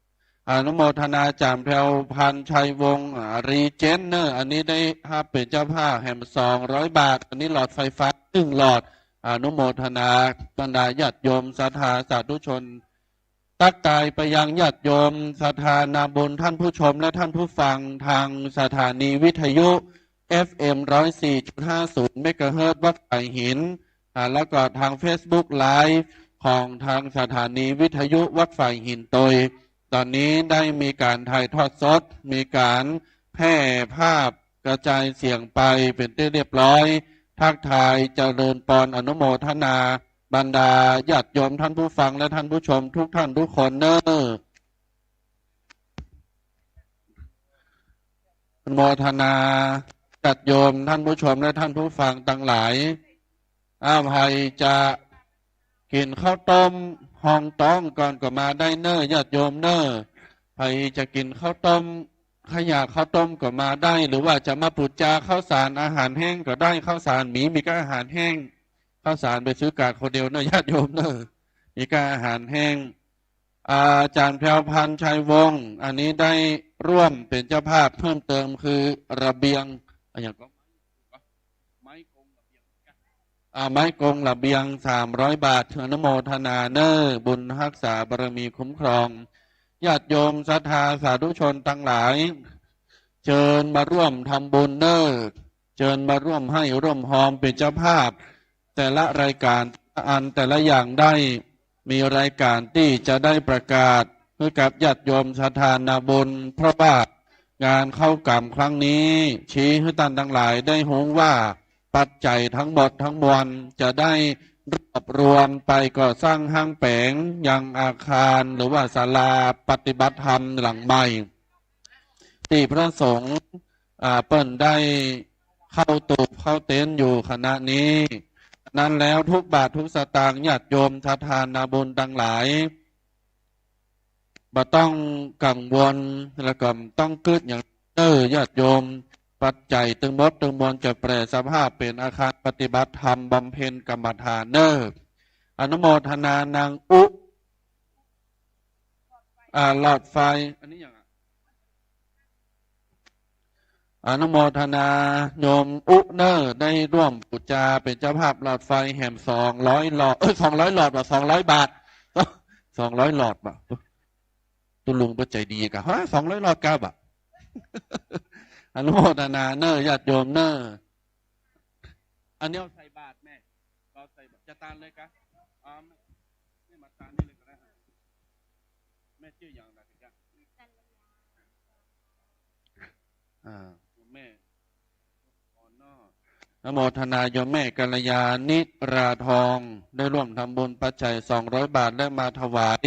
อนุโมทนาจ๋ารย์แพรวพรรณ ชัยวงศ์ อ่า รีเจนเน่อ อันนี้ได้ฮับเป๋นเจ้าภาพแหมสองร้อยบาท อันนี้หลอดไฟฟ้าหนึ่งหลอด อนุโมทนาบรรดาญาติโยมศรัทธาสาธุชน ตั๊กทายไปยังญาติโยมศรัทธานาบุญ ท่านผู้ชมและท่านผู้ฟังทางสถานีวิทยุ เอฟเอ็ม ร้อยสี่จุดห้าศูนย์ เมกะเฮิรตซ์ วัดฝายหิน อ่า แล้วก็ทางเฟซบุ๊กไลฟ์ของทางสถานีวิทยุวัดฝายหินตวย ต๋อนนี้ได้มีก๋านถ่ายทอดสด มีก๋านแพร่ภาพกระจายเสียงไปเป๋นตี้เรียบร้อย ตั๊กทายเจริญปอนอนุโมทนา บรรดาญาติโยมท่านผู้ฟังและท่านผู้ชมทุกท่านทุกคนเน่อ โมทนา ญาติโยมท่านผู้ชมและท่านผู้ฟังตังหลาย อ้าว ใผจะกิ๋นข้าวต้มฮองต๊องก่อนก็มาได้เน่อ ญาติโยมเน่อ ใผจะกิ๋นข้าวต้ม ใผอยากข้าวต้มก็มาได้ หรือว่าจะมาปู๋จาข้าวสารอาหารแห้งก็ได้ ข้าวสารมี มีก้าอาหารแห้ง ข้าวสารไปซื้อก๋าคนเดียวเน่อ ญาติโยมเน่อ มีก้าอาหารแห้ง อาจ๋ารย์แพรวพรรณ ชัยวงศ์ อันนี้ได้ร่วมเป๋นเจ้าภาพเพิ่มเติมคือระเบียง อะหยังก็ ไม้กงระเบียง อ่า ไม้กงระเบียง สามร้อยบาท อนุโมทนาเน่อ บุญฮักษาบารมีคุ้มครอง ญาติโยมศรัทธาสาธุชนตังหลาย เจิญมาร่วมทำบุญเน่อ เจิญมาร่วมไห้ร่วมฮอมเป๋นเจ้าภาพ แต่ละรายก๋าน แต่ละอัน แต่ละอย่างได้ มีรายก๋านตี้จะได้ประกาศหื้อกับญาติโยมศรัทธานาบุญ เพราะว่างานเข้ากรรมครั้งนี้ ชี้หื้อต้านตังหลายได้ฮู้ว่า ปัจจัยทั้งหมดทั้งมวลจะได้รวบรวมไปก่อสร้างห้างแป๋ง ยังอาคาร หรือว่าศาลาปฏิบัติธรรมหลังใหม่ ตี้พระสงฆ์ อ่า เปิ้นได้เข้าตูบเข้าเต็นท์อยู่ขณะนี้ นั้นแล้วทุกบาททุกสตางค์ ญาติโยมศรัทธานาบุญตังหลาย บ่ต้องกังวล แล้วก็บ่ต้องกึ๊ดหยังเน่อ ญาติโยม ปัจจัยตึงหมดตึงมวลจะแปรสภาพเป๋นอาคารปฏิบัติธรรมบำเพ็ญกรรมฐานเน่อ อนุโมทนานางอุ อ่า หลอดไฟ อันนี้หยังอะ อนุโมทนาโยมอุเน่อ ได้ร่วมปู๋จาเป๋นเจ้าภาพหลอดไฟแหมสองร้อยหลอด เอ้ย สองร้อยหลอดบ่า สองร้อยบาท สองร้อยหลอดบ่า ตุ๊ลุงเปิ้นใจ๋ดีก่ะ ฮะ สองร้อยหลอดก้าบ่า อนุโมทนาเน่อ ญาติโยมเน่อ อันนี้เอาใส่บาตรแม่ เอาใส่บาตร จะตานเลยกะ อ๋อ แม่ แม่มาตานนี่เลยก็ได้ แม่จื้อหยังล่ะ อ่า แม่ อนุโมทนาโยมแม่กัลยา นิราทอง ได้ร่วมทำบุญปัจจัยสองร้อยบาท และมาถวาย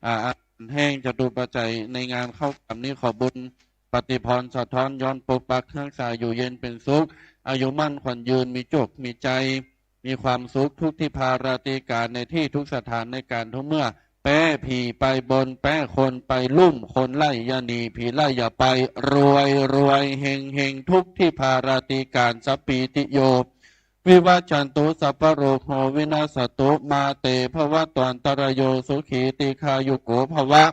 อ่า อาหารแห้งจตุปัจจัยในงานเข้ากรรมนี้ ขอบุญปฏิภาณสะท้อนย้อนปกปักรักษาอยู่เย็นเป็นสุข อายุมั่นขวัญยืน มีโจค มีชัย มีความสุขทุกทิพาราตรีก๋านในตี้ทุกสถานในก๋านทุกเมื่อ แป๊ผีไปบน แป๊คนไปลุ่ม คนไล่อย่าหนี ผีไล่อย่าไป รวยรวยเฮงเฮงทุกทิพาราตรีก๋าน สัพพีติโย วิวัชชันตุ สัพพะโรโค วินัสสะตุ มาเต ภวัตวันตะราโย สุขี ตีฆายุโก ภวะ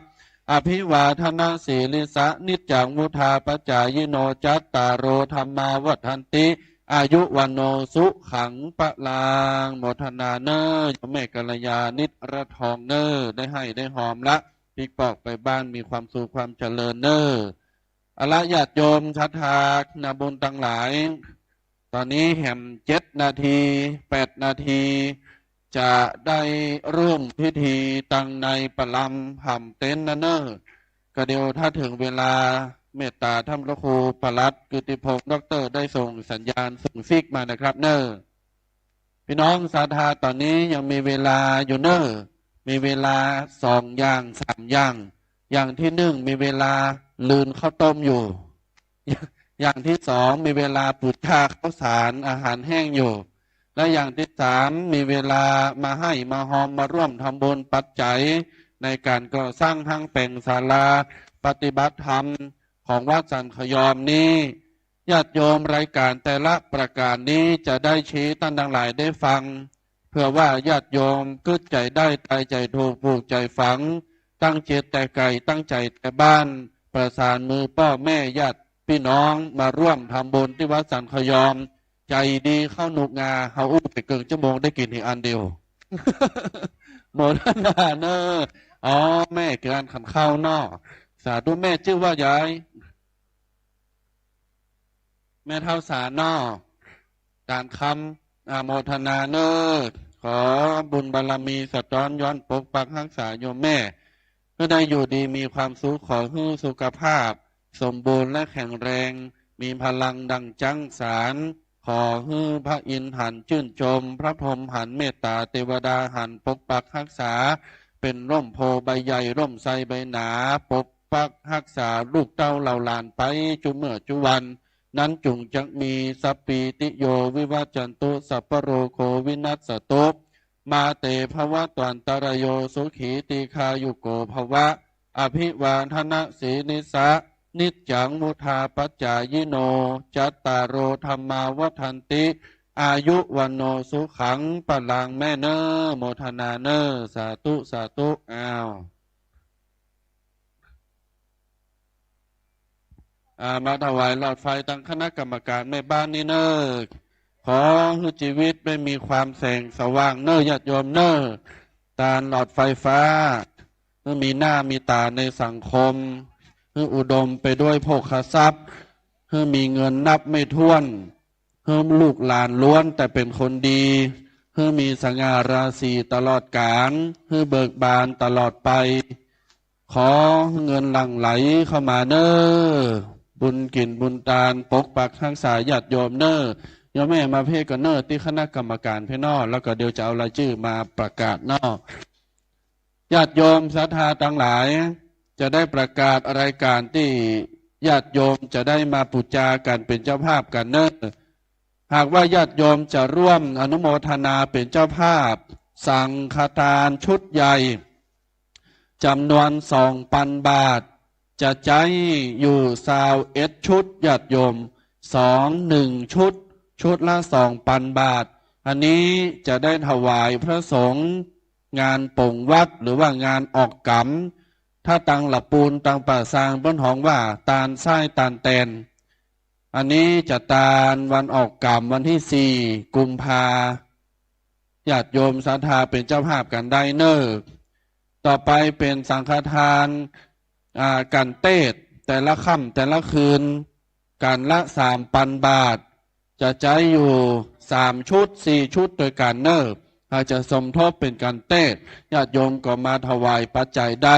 อภิวาทะนะสีลิสสะ นิจจัง วุฑฒาปะจายิโน จัตตาโร ธัมมา วัฑฒันติ อายุ วัณโณ สุขัง พะลัง โมทนาเน่อ โยมแม่กัลยา นิราทองเน่อ ได้ไห้ได้ฮอมละ ปิ๊กปอกไปบ้าน มีความสุขความเจริญเน่อ เอาละ ญาติโยมศรัทธานาบุญตังหลาย ต๋อนนี้แหมเจ็ดนาที แปดนาที จะได้เริ่มพิธีตังในประลำหำเต็นท์นะเน่อ ก็เดี๋ยวถ้าเถิงเวลา เมตต๋าท่านพระครูปลัดกิตติพงษ์ ด็อกเตอร์ ได้ส่งสัญญาณส่งซิกมานะครับเน่อ พี่น้องศรัทธา ต๋อนนี้ยังมีเวลาอยู่เน่อ มีเวลาสองอย่างสามอย่าง อย่างตี้นึ่งมีเวลาลืนข้าวต้มอยู่ อย่างตี้สองมีเวลาปู๋จาข้าวสารอาหารแห้งอยู่ และอย่างตี้สามมีเวลามาไห้มาฮอมมาร่วมทำบุญปัจจัยในก๋านก่อสร้างห้างแป๋งศาลาปฏิบัติธรรมของวัดสันขยอมนี้ ญาติโยมรายก๋านแต่ละประก๋านนี้จะได้ชี้ต้านตังหลายได้ฟัง เพื่อว่าญาติโยมกึ๊ดใจ๋ได้ ตายใจ๋ถูก ผูกใจ๋ฝัง ตั้งจิตแต่ไก่ ตั้งใจ๋แต่บ้าน ประสานมือป้อแม่ญาติพี่น้องมาร่วมทำบุญตี้วัดสันขยอม ใจ๋ดีเข้าหนุกงา เฮาอู้ไปเกิ่งชั่วโมงได้กิ๋นอีกอันเดียว โมทนาเน่อ อ๋อ แม่เกืออันขันข้าวเนาะ สาธุ แม่จื้อว่าใหญ่ แม่เฒ่าสาเนาะ ตานคำ อนุโมทนาเน่อ ขอบุญบารมีสะท้อนย้อนปกปักฮักษาโยมแม่ หื้อได้อยู่ดีมีความสุข ขอหื้อสุขภาพสมบูรณ์และแข็งแรง มีพลังดังจั้งสาร ขอหื้อพระอินทร์หันจื้นจม พระพรหมหันเมตต๋า เตวดาหันปกปักฮักษา เป๋นร่มโพธิ์ใบใหญ่ ร่มไทรใบหนา ปก ปักรักษาลูกเต้าเหล่าหลานไปจุเมื่อจุวัน นั้นจุ่งจักมี สัพพีติโยวิวัจจันตุ สัพพะโรโควินัสสตุ มาเตภวัตวันตะรายโย สุขีตีฆายุโกภวะ อภิวาทนะสีลิสสะ นิจจังวุฑาปัจจายิโน จัตตาโรธัมมาวัฑฒันติ อายุวัณโณสุขังพลัง แม่เน่อ โมทนาเน่อ สาธุ สาธุ อ้าว อ่า มาถวายหลอดไฟตังคณะกรรมการแม่บ้านนี้เน่อ ขอหื้อจีวิตได้มีความแสงสว่างเน่อ ญาติโยมเน่อ ตานหลอดไฟฟ้า หื้อมีหน้ามีต๋าในสังคม หื้ออุดมไปด้วยโภคทรัพย์ หื้อมีเงินนับไม่ถ้วน หื้อลูกหลานล้วนแต่เป็นคนดี หื้อมีสง่าราศีตลอดกาล หื้อเบิกบานตลอดไป ขอเงินหลั่งไหลเข้ามาเน่อ บุญกิ๋นบุญตานปกปักฮักษาญาติโยมเน่อ โยมแม่มาเพ่ก่อนเน่อ ตี้คณะกรรมการเพ่เน่อ แล้วก็เดี๋ยวจะเอารายจื้อมาประกาศเนาะ ญาติโยมศรัทธาตังหลาย จะได้ประกาศรายก๋านตี้ญาติโยมจะได้มาปู๋จากั๋นเป๋นเจ้าภาพกั๋นเน่อ หากว่าญาติโยมจะร่วมอนุโมทนาเป๋นเจ้าภาพ สังฆทานชุดใหญ่ จ๋ำนวนสองปันบาท จะใจ๊อยู่ซาวเอ็ดชุด ญาติโยม สอง หนึ่งชุด ชุดละสองปันบาท อันนี้จะได้ถวายพระสงฆ์งานป๋งวัด หรือว่างานออกก๋ำ ถ้าตังหละปูนตังป่าซางเปิ้นฮ้องว่าตานส้ายตานแตน อันนี้จะตานวันออกก๋ำวันตี้สี่กุมภา ญาติโยมศรัทธาเป๋นเจ้าภาพกั๋นได้เน่อ ต่อไปเป๋นสังฆทาน อ่า กั๋นเตสน์แต่ละค่ำแต่ละคืน กั๋นละสามปันบาท จะใจ๊อยู่สามชุดสี่ชุดตวยกั๋นเน่อ หากจะสมทบเป๋นกั๋นเตสน์ ญาติโยมก็มาถวายปัจจัยได้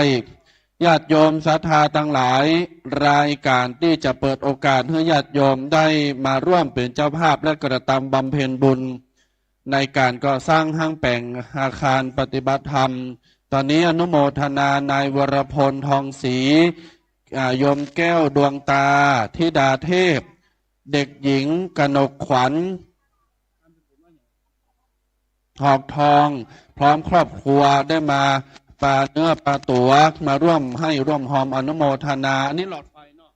ญาติโยมศรัทธาตังหลาย รายก๋านตี้จะเปิดโอกาสหื้อญาติโยมได้มาร่วมเป๋นเจ้าภาพและกระตำบำเพ็ญบุญ ในก๋านก่อสร้างห้างแป๋งอาคารปฏิบัติธรรม ต๋อนนี้อนุโมทนานายวรพล ทองศรี อ่า โยมแก้วดวงตา ธิดาเทพ เด็กหญิงกนกขวัญ หอกทอง พร้อมครอบครัวได้มาปาเนื้อปาตั๋ว มาร่วมไห้ร่วมฮอมอนุโมทนา อันนี้หลอดไฟเนาะ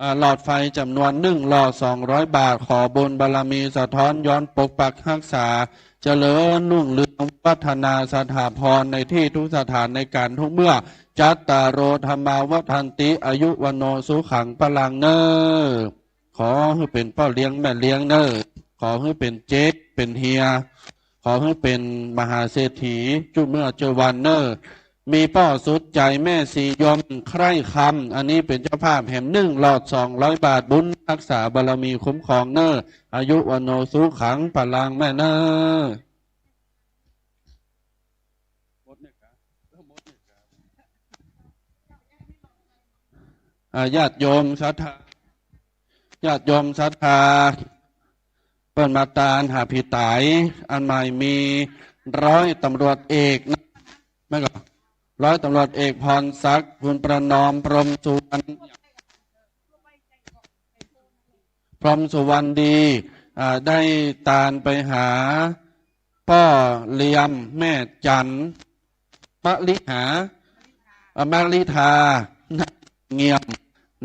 อ่า หลอดไฟจ๋ำนวนหนึ่งหลอด สองร้อยบาท ขอบุญบารมีสะท้อนย้อนปกปักฮักษา เจริญรุ่งเรืองวัฒนาสถาพรในตี้ทุกสถานในก๋านทุกเมื่อ จัตตาโรธัมมาวัฑฒันติ อายุวัณโณสุขังพลังเน่อ ขอหื้อเป๋นป้อเลี้ยงแม่เลี้ยงเน่อ ขอหื้อเป๋นเจ๊กเป๋นเฮีย ขอหื้อเป๋นมหาเศรษฐีจุเมื่อจุวันเน่อ มีป้อสุดใจ๋แม่ศรียมใคร่คำ อันนี้เป๋นเจ้าภาพแหมหนึ่งหลอด สองร้อยบาท บุญฮักษาบารมีคุ้มครองเน่อ อายุวัณโณสุขังพลังแม่เน่อ อ่า ญาติโยมศรัทธา ญาติโยมศรัทธา เปิ้นมาตานหาผีต๋าย อันใหม่มีร้อยตำรวจเอกนะ แม่นก่อ ร้อยตำรวจเอกพรศักดิ์ คุณประนอม พรหมสุวรรณ พรหมสุวรรณดี อ่า ได้ตานไปหาป้อเลียม แม่จันทร์ มะลิหา อ่ะ มะลิทา เงี่ยม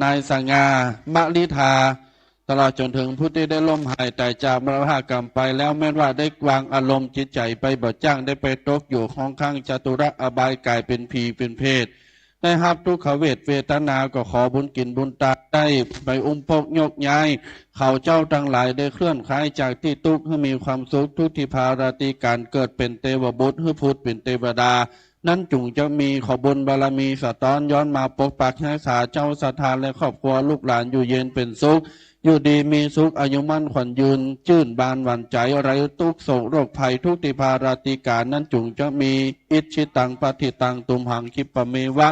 นายสง่า มะลิทา ตลอดจ๋นเถิงผู้ตี้ได้ล้มหายต๋ายจากมรณภาพก๋ำไปแล้ว แม่นว่าได้วางอารมณ์จิตใจ๋ไปบ่จ้าง ได้ไปตกอยู่ห้องขังจตุรอบาย ก๋ายเป๋นผีเป๋นเปรต ได้ฮับทุกขเวทเวทนา ก็ขอบุญกิ๋นบุญตานได้ไปอุ้มปกยกย้าย เขาเจ้าตังหลายได้เคลื่อนคลายจากตี้ตุ๊กข์ หื้อมีความสุขทุกทิพาราตรี ก๋านเกิดเป๋นเตวบุตร หื้อผุดเป๋นเตวดา นั้นจุ่งจะมี ขอบุญบารมีสะท้อนย้อนมาปกปักฮักษาเจ้าศรัทธาและครอบครัวลูกหลานอยู่เย็นเป๋นสุข อยู่ดีมีสุข อายุมั่นขวัญยืน จื้นบานหวานใจ๋ ไร้ตุ๊กข์โศกโรคภัย ทุกทิพาราตรี ก๋านนั้นจุ่งจะมี อิจฉิตังปัตถิตัง ตุมหังคิปะเมวะ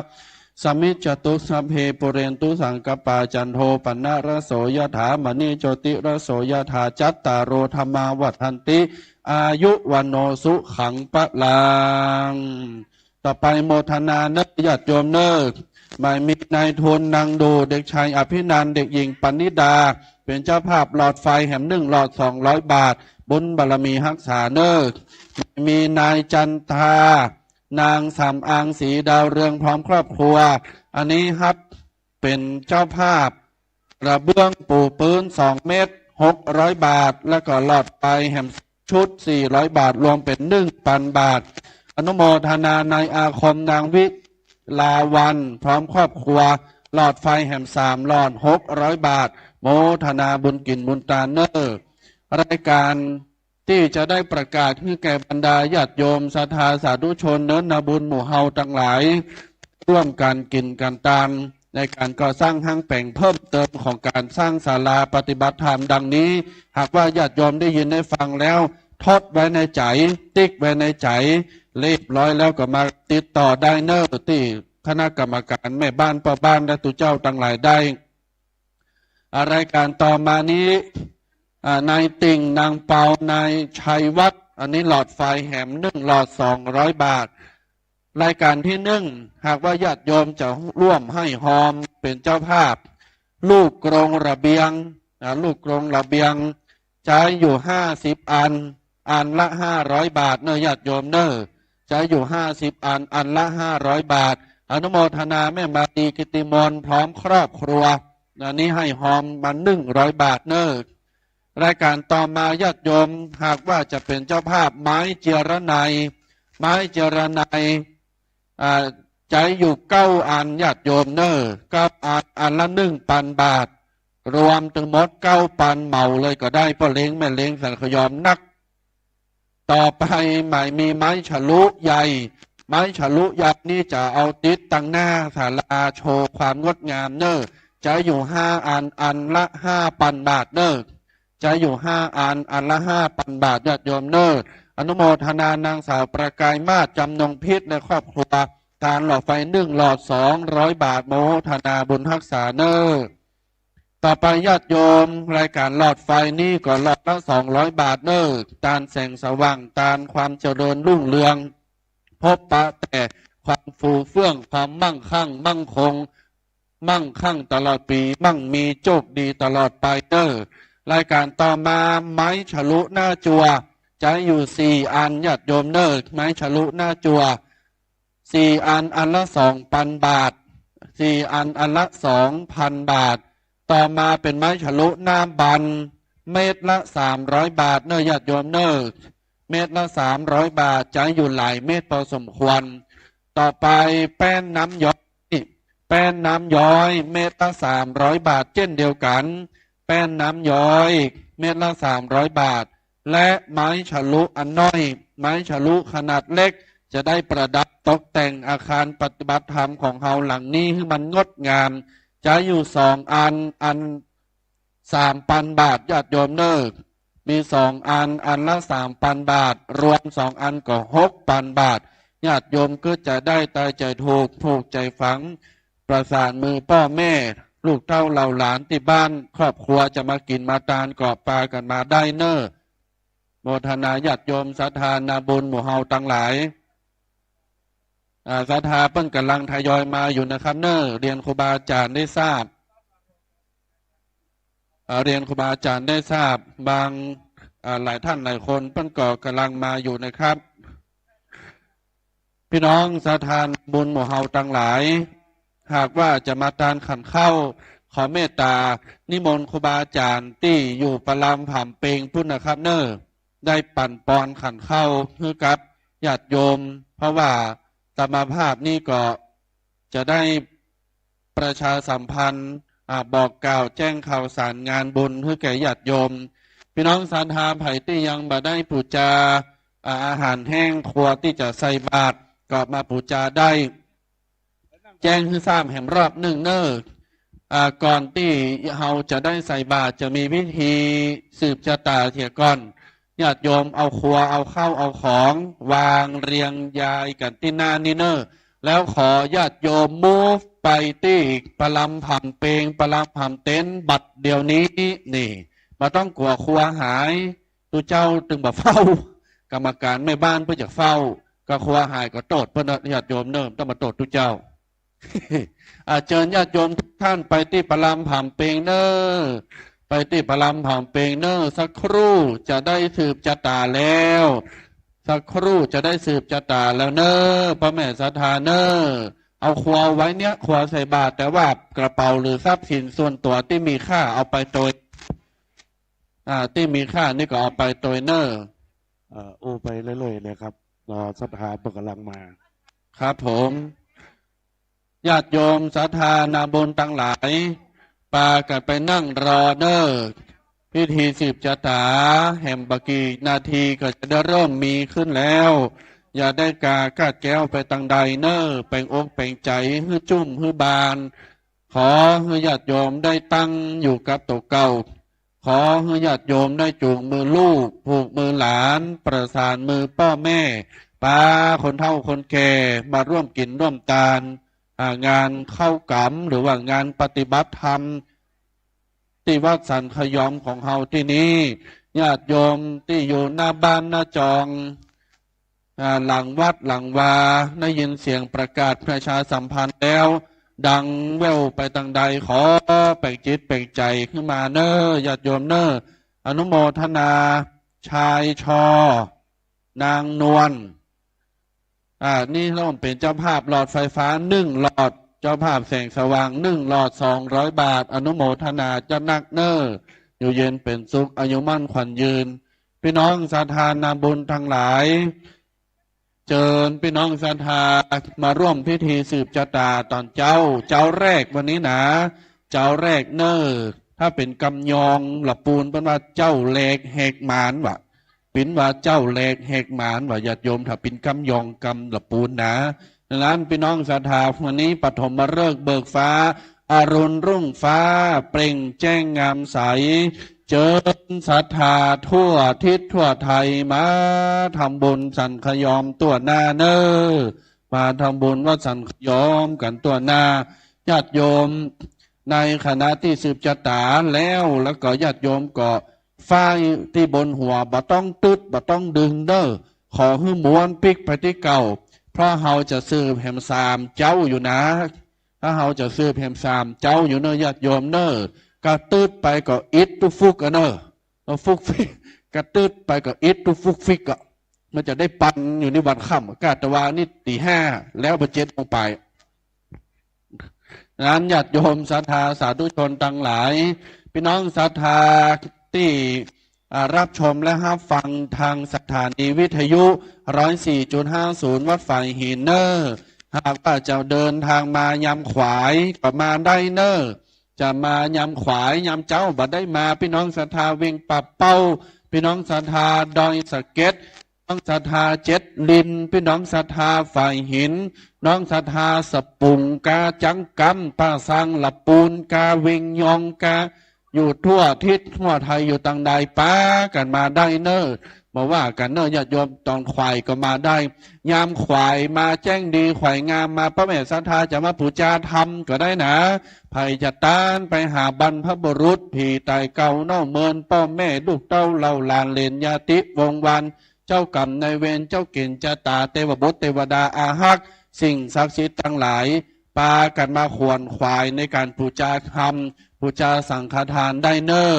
สะมิจฉตุ สัพเพ ปุเรนตุ สังกัปปา จันโท ปะนะระโส ยะถา มะณิ โชติระโส ยะถา จัตตาโร ธัมมา วัฑฒันติ อายุ วัณโณ สุขัง พะลัง ต่อไปโมทนาเน่อ ญาติโยมเน่อ หมายมีนายทุนนางดู เด็กชายอภินันท์ เด็กหญิงปณิดา เป๋นเจ้าภาพหลอดไฟแหมนึ่งหลอดสองร้อยบาท บุญบารมีฮักษาเน่อ หมายมีนายจันทา นางสำอาง ศรีดาวเรือง พร้อมครอบครัว อันนี้ฮับเป๋นเจ้าภาพ กระเบื้องปูพื้นสองเมตร หกร้อยบาท แล้วก็หลอดไฟแหมชุด สี่ร้อยบาท รวมเป๋นหนึ่งปันบาท อนุโมทนานายอาคม นางวิลาวัลย์ พร้อมครอบครัว หลอดไฟแหมสามหลอด หกร้อยบาท โมทนาบุญกิ๋นบุญตานเน่อ รายก๋าน ตี้จะได้ประกาศหื้อแก่บรรดาญาติโยมศรัทธาสาธุชนเนินนาบุญหมู่เฮาตังหลาย ร่วมกั๋นกิ๋นกั๋นตาน ในก๋านก่อสร้างห้างแป๋งเพิ่มเติมของก๋านสร้างศาลาปฏิบัติธรรมดังนี้ หากว่าญาติโยมได้ยินได้ฟังแล้ว ทดไว้ในใจ๋ ติ๊กไว้ในใจ๋ เรียบร้อยแล้วก็มาติดต่อได้เน่อ ตี้คณะกรรมก๋านแม่บ้านป้อบ้านและตุ๊เจ้าตังหลายได้ อ่า รายก๋านต่อมานี้ อ่า นายติ่ง นางเปา นายชัยวัฒน์ อันนี้หลอดไฟแหมนึ่งหลอดสองร้อยบาท รายก๋านตี้นึ่ง หากว่าญาติโยมจะร่วมให้ฮอมเป๋นเจ้าภาพ ลูกกรงระเบียง อ่า ลูกกรงระเบียง ใจ๊อยู่ห้าสิบอัน อันละห้าร้อยบาทเน่อญาติโยมเน่อ ใจ๊อยู่ห้าสิบอัน อันละห้าร้อยบาท อนุโมทนาแม่มาลีกิตติมนต์พร้อมครอบครัว อันนี้ให้ฮอมมาหนึ่งร้อยบาทเน่อ รายก๋านต่อมาญาติโยม หากว่าจะเป๋นเจ้าภาพไม้เจียระไน ไม้เจียระไน อ่า ใจ๊อยู่เก้าอันญาติโยมเน่อ เก้าอัน อันละหนึ่งปันบาท รวมตึงหมดเก้าปัน เหมาเลยก็ได้ ป้อเล้งแม่เล้งสันขยอมนัก ต่อไปหมายมีไม้ฉลุใหญ่ ไม้ฉลุใหญ่นี่จะเอาติดตังหน้าศาลาโชว์ความงดงามเน่อ ใจ๊อยู่ห้าอัน อันละห้าปันบาทเน่อ ใจ๊อยู่ห้าอัน อันละห้าปันบาทญาติโยมเน่อ อนุโมทนานางสาวประกายมาศ จำนงพิษ และครอบครัว ตานหลอดไฟหนึ่งหลอดสองร้อยบาท โมทนาบุญฮักษาเน่อ ต่อไปญาติโยม รายก๋านหลอดไฟนี่ก็หลอดละสองร้อยบาทเน่อ ตานแสงสว่าง ตานความเจริญรุ่งเรือง พบปะแต่ความฟูเฟื่อง ความมั่งคั่งมั่งคง มั่งคั่งตลอดปี๋ มั่งมีโจคดีตลอดไปเน่อ รายก๋านต่อมาไม้ฉลุหน้าจั่ว ใจ๊อยู่สี่อันญาติโยมเน่อ ไม้ฉลุหน้าจั่ว สี่อัน อันละสองปันบาท สี่อัน อันละสองพันบาท ต่อมาเป๋นไม้ฉลุหน้าบัน เมตรละสามร้อยบาทเน่อญาติโยมเน่อ เมตรละสามร้อยบาท ใจ๊อยู่หลายเมตรพอสมควร ต่อไปแป้นน้ำย้อย แป้นน้ำย้อย เมตรละสามร้อยบาทเจ้นเดียวกั๋น แป้นน้ำย้อย เมตรละสามร้อยบาท และไม้ฉลุอันน้อย ไม้ฉลุขนาดเล็ก จะได้ประดับตกแต่งอาคารปฏิบัติธรรมของเฮาหลังนี้หื้อมันงดงาม ใจ๊อยู่สองอัน อันสามปันบาทญาติโยมเน่อ มีสองอัน อันละสามปันบาท รวมสองอันก็หกปันบาท ญาติโยมก็จะได้ตายใจ๋ถูก ผูกใจ๋ฝัง ประสานมือป้อแม่ ลูกเต้าเหล่าหลานตี้บ้าน ครอบครัวจะมากิ๋นมาตานก็ปากั๋นมาได้เน่อ โมทนาญาติโยมศรัทธานาบุญหมู่เฮาตังหลาย อ่า ศรัทธาเปิ้นก่ำลังทยอยมาอยู่นะครับเน่อ เรียนครูบาอาจ๋ารย์ได้ทราบ อ่า เรียนครูบาอาจ๋ารย์ได้ทราบ บาง อ่า หลายท่านหลายคนเปิ้นก็ก่ำลังมาอยู่นะครับ ปี้น้องศรัทธานาบุญหมู่เฮาตังหลาย หากว่าจะมาตานขันข้าว ขอเมตต๋านิมนต์ครูบาอาจ๋ารย์ตี้อยู่ประลำผำเปงปู๊นนะครับเน่อ ได้ปั่นปอนขันข้าวหื้อกับญาติโยม เพราะว่าอาตมาภาพนี่ก็จะได้ประชาสัมพันธ์ อ่า บอกกล่าวแจ้งข่าวสารงานบุญหื้อแก่ญาติโยม ปี้น้องศรัทธาใผตี้ยังบ่ได้ปู๋จา อ่า อาหารแห้งครัวตี้จะใส่บาตรก็มาปู๋จาได้ แจ้งหื้อทราบแหมรอบนึ่งเน่อ อ่า ก่อนตี้เฮาจะได้ใส่บาตรจะมีพิธีสืบจะต๋าเสียก่อน ญาติโยมเอาครัว เอาข้าว เอาของ วางเรียงยายกั๋นตี้หน้านี่เน่อ แล้วขอญาติโยม move ไปตี้ประลำผำเปง ประลำผำเต็นท์บัดเดี๋ยวนี้ นี่ บ่ต้องกั๋วครัวหาย ตุ๊เจ้าตึงบ่เฝ้า กรรมก๋านแม่บ้านเปิ้นจะเฝ้า ก็ครัวหายก็โต้ษเปิ้นเน่อ ญาติโยมเน่อ บ่ต้องมาโต้ษตุ๊เจ้า อ่า เจิญญาติโยมทุกท่านไปตี้ประลำผำเปงเน่อ ไปตี้ประลำผำเปงเน่อ สักครู่จะได้สืบจะต๋าแล้ว สักครู่จะได้สืบจะต๋าแล้วเน่อ ป้อแม่ศรัทธาเน่อ เอาครัวไว้เนี่ย ครัวใส่บาตร แต่ว่ากระเป๋าหรือทรัพย์สินส่วนตั๋วตี้มีค่าเอาไปโตย อ่า ตี้มีค่านี่ก็เอาไปโตยเน่อ เอ่อ อู้ไปเรื่อยๆ เลยครับ รอศรัทธาเปิ้นก่ำลังมา ครับผม ญาติโยมศรัทธานาบุญตังหลาย ปากั๋นไปนั่งรอเน่อ พิธีสืบจะต๋า แหมบ่กี่นาทีก็จะได้เริ่มมีขึ้นแล้ว อย่าได้กาคลาดแคล้วไปตางใดเน่อ แป๋งอกแป๋งใจ๋หื้อจุ่มหื้อบาน ขอหื้อญาติโยมได้ตั้งอยู่กับตั๋วเก่า ขอหื้อญาติโยมได้จูงมือลูก ผูกมือหลาน ประสานมือป้อแม่ ปาคนเฒ่าคนแก่มาร่วมกิ๋นร่วมตาน อ่า งานเข้ากรรม หรือว่างานปฏิบัติธรรม ตี้วัดสันขยอมของเฮาตี้นี้ ญาติโยมตี้อยู่หน้าบ้านหน้าจอง อ่า หลังวัดหลังวา ได้ยินเสียงประกาศประชาสัมพันธ์แล้ว ดังแว่วไปตางใด ขอแป๋งจิตแป๋งใจ๋ขึ้นมาเน่อ ญาติโยมเน่อ อนุโมทนา ชายชอ นางนวล อ่า นี่ร่วมเป๋นเจ้าภาพหลอดไฟฟ้าหนึ่งหลอด เจ้าภาพแสงสว่างหนึ่งหลอด สองร้อยบาท อนุโมทนาเจ้านักเน่อ อยู่เย็นเป๋นสุข อายุมั่นขวัญยืน พี่น้องศรัทธานาบุญตังหลาย เจิญพี่น้องศรัทธามาร่วมพิธีสืบจะต๋าต๋อนเจ๊า เจ๊าแรกวันนี้นะ เจ๊าแรกเน่อ ถ้าเป๋นกำยองละปูนเปิ้นว่าเจ๊าแรกแหกหมานวะ เปิ้นว่าเจ๊าแรกแหกหมานวะ ญาติโยม ถ้าเป๋นกำยองกำละปูนนะ ดังนั้นพี่น้องศรัทธาวันนี้ปฐมฤกษ์เบิกฟ้า อรุณรุ่งฟ้า เปล่งแจ้งงามใส เจิญศรัทธาทั่วทิศทั่วไทยมาทำบุญสันขยอมตั๋วหน้าเน่อ มาทำบุญวัดสันขยอมกั๋นตั๋วหน้า ญาติโยม ในขณะตี้สืบจะต๋าแล้ว แล้วก็ญาติโยมก็ฝ้ายตี้บนหัวบ่ต้องตึ๊ดบ่ต้องดึงเน่อ ขอหื้อม้วนปิ๊กไปตี้เก่า เพราะเฮาจะสืบแหมสามเจ๊าอยู่นะ ถ้าเฮาจะสืบแหมสามเจ๊าอยู่เน่อ ญาติโยมเน่อ กระตึ๊ดไปก็อิดตุ๊กฟุกอะเน่อ เอาฟุกฟิก กระตึ๊ดไปก็อิดตุ๊กฟุกฟิกอะ มันจะได้ปันอยู่ในวันค่ำ กาตวานี่ตีห้า แล้วบ่เจ็ดโมงไป นั้นญาติโยมศรัทธาสาธุชนตังหลาย พี่น้องศรัทธาตี้ อ่า รับชมและรับฟังทางสถานีวิทยุ ร้อยสี่จุดห้าศูนย์ วัดฝายหินเน่อ หากว่าจะเดินทางมายามขวายก็มาได้เน่อ จะมายามขวายยามเจ๊าบ่ได้มา พี่น้องศรัทธาเวียงป่าเป้า พี่น้องศรัทธาดอยสะเก็ด น้องศรัทธาเจ็ดลิน พี่น้องศรัทธาฝายหิน น้องศรัทธาสะปุงกาจังกำ ป่าซางละปูนกาเวียงยองกา อยู่ทั่วทิศทั่วไทยอยู่ตางใดปากั๋นมาได้เน่อ บ่ว่ากั๋นเน่อ ญาติโยม ต๋อนขวายก็มาได้ ยามขวายมาแจ้งดีขวายงามมา ป้อแม่ศรัทธาจะมาปู๋จาธรรมก็ได้นะ ใผจะตานไปหาบรรพบุรุษ ผีต๋ายเก่าเน่าเมิน ป้อแม่ลูกเต้าเหล่าหลานเหลนญาติวงศ์วาน เจ้ากรรมนายเวร เจ้าเก๋ณฑ์จะต๋า เตวบุตรเตวดาอาฮัก สิ่งศักดิ์สิทธิ์ตังหลาย ปากั๋นมาขวนขวายในก๋านปู๋จาธรรม ปู๋จาสังฆทานได้เน่อ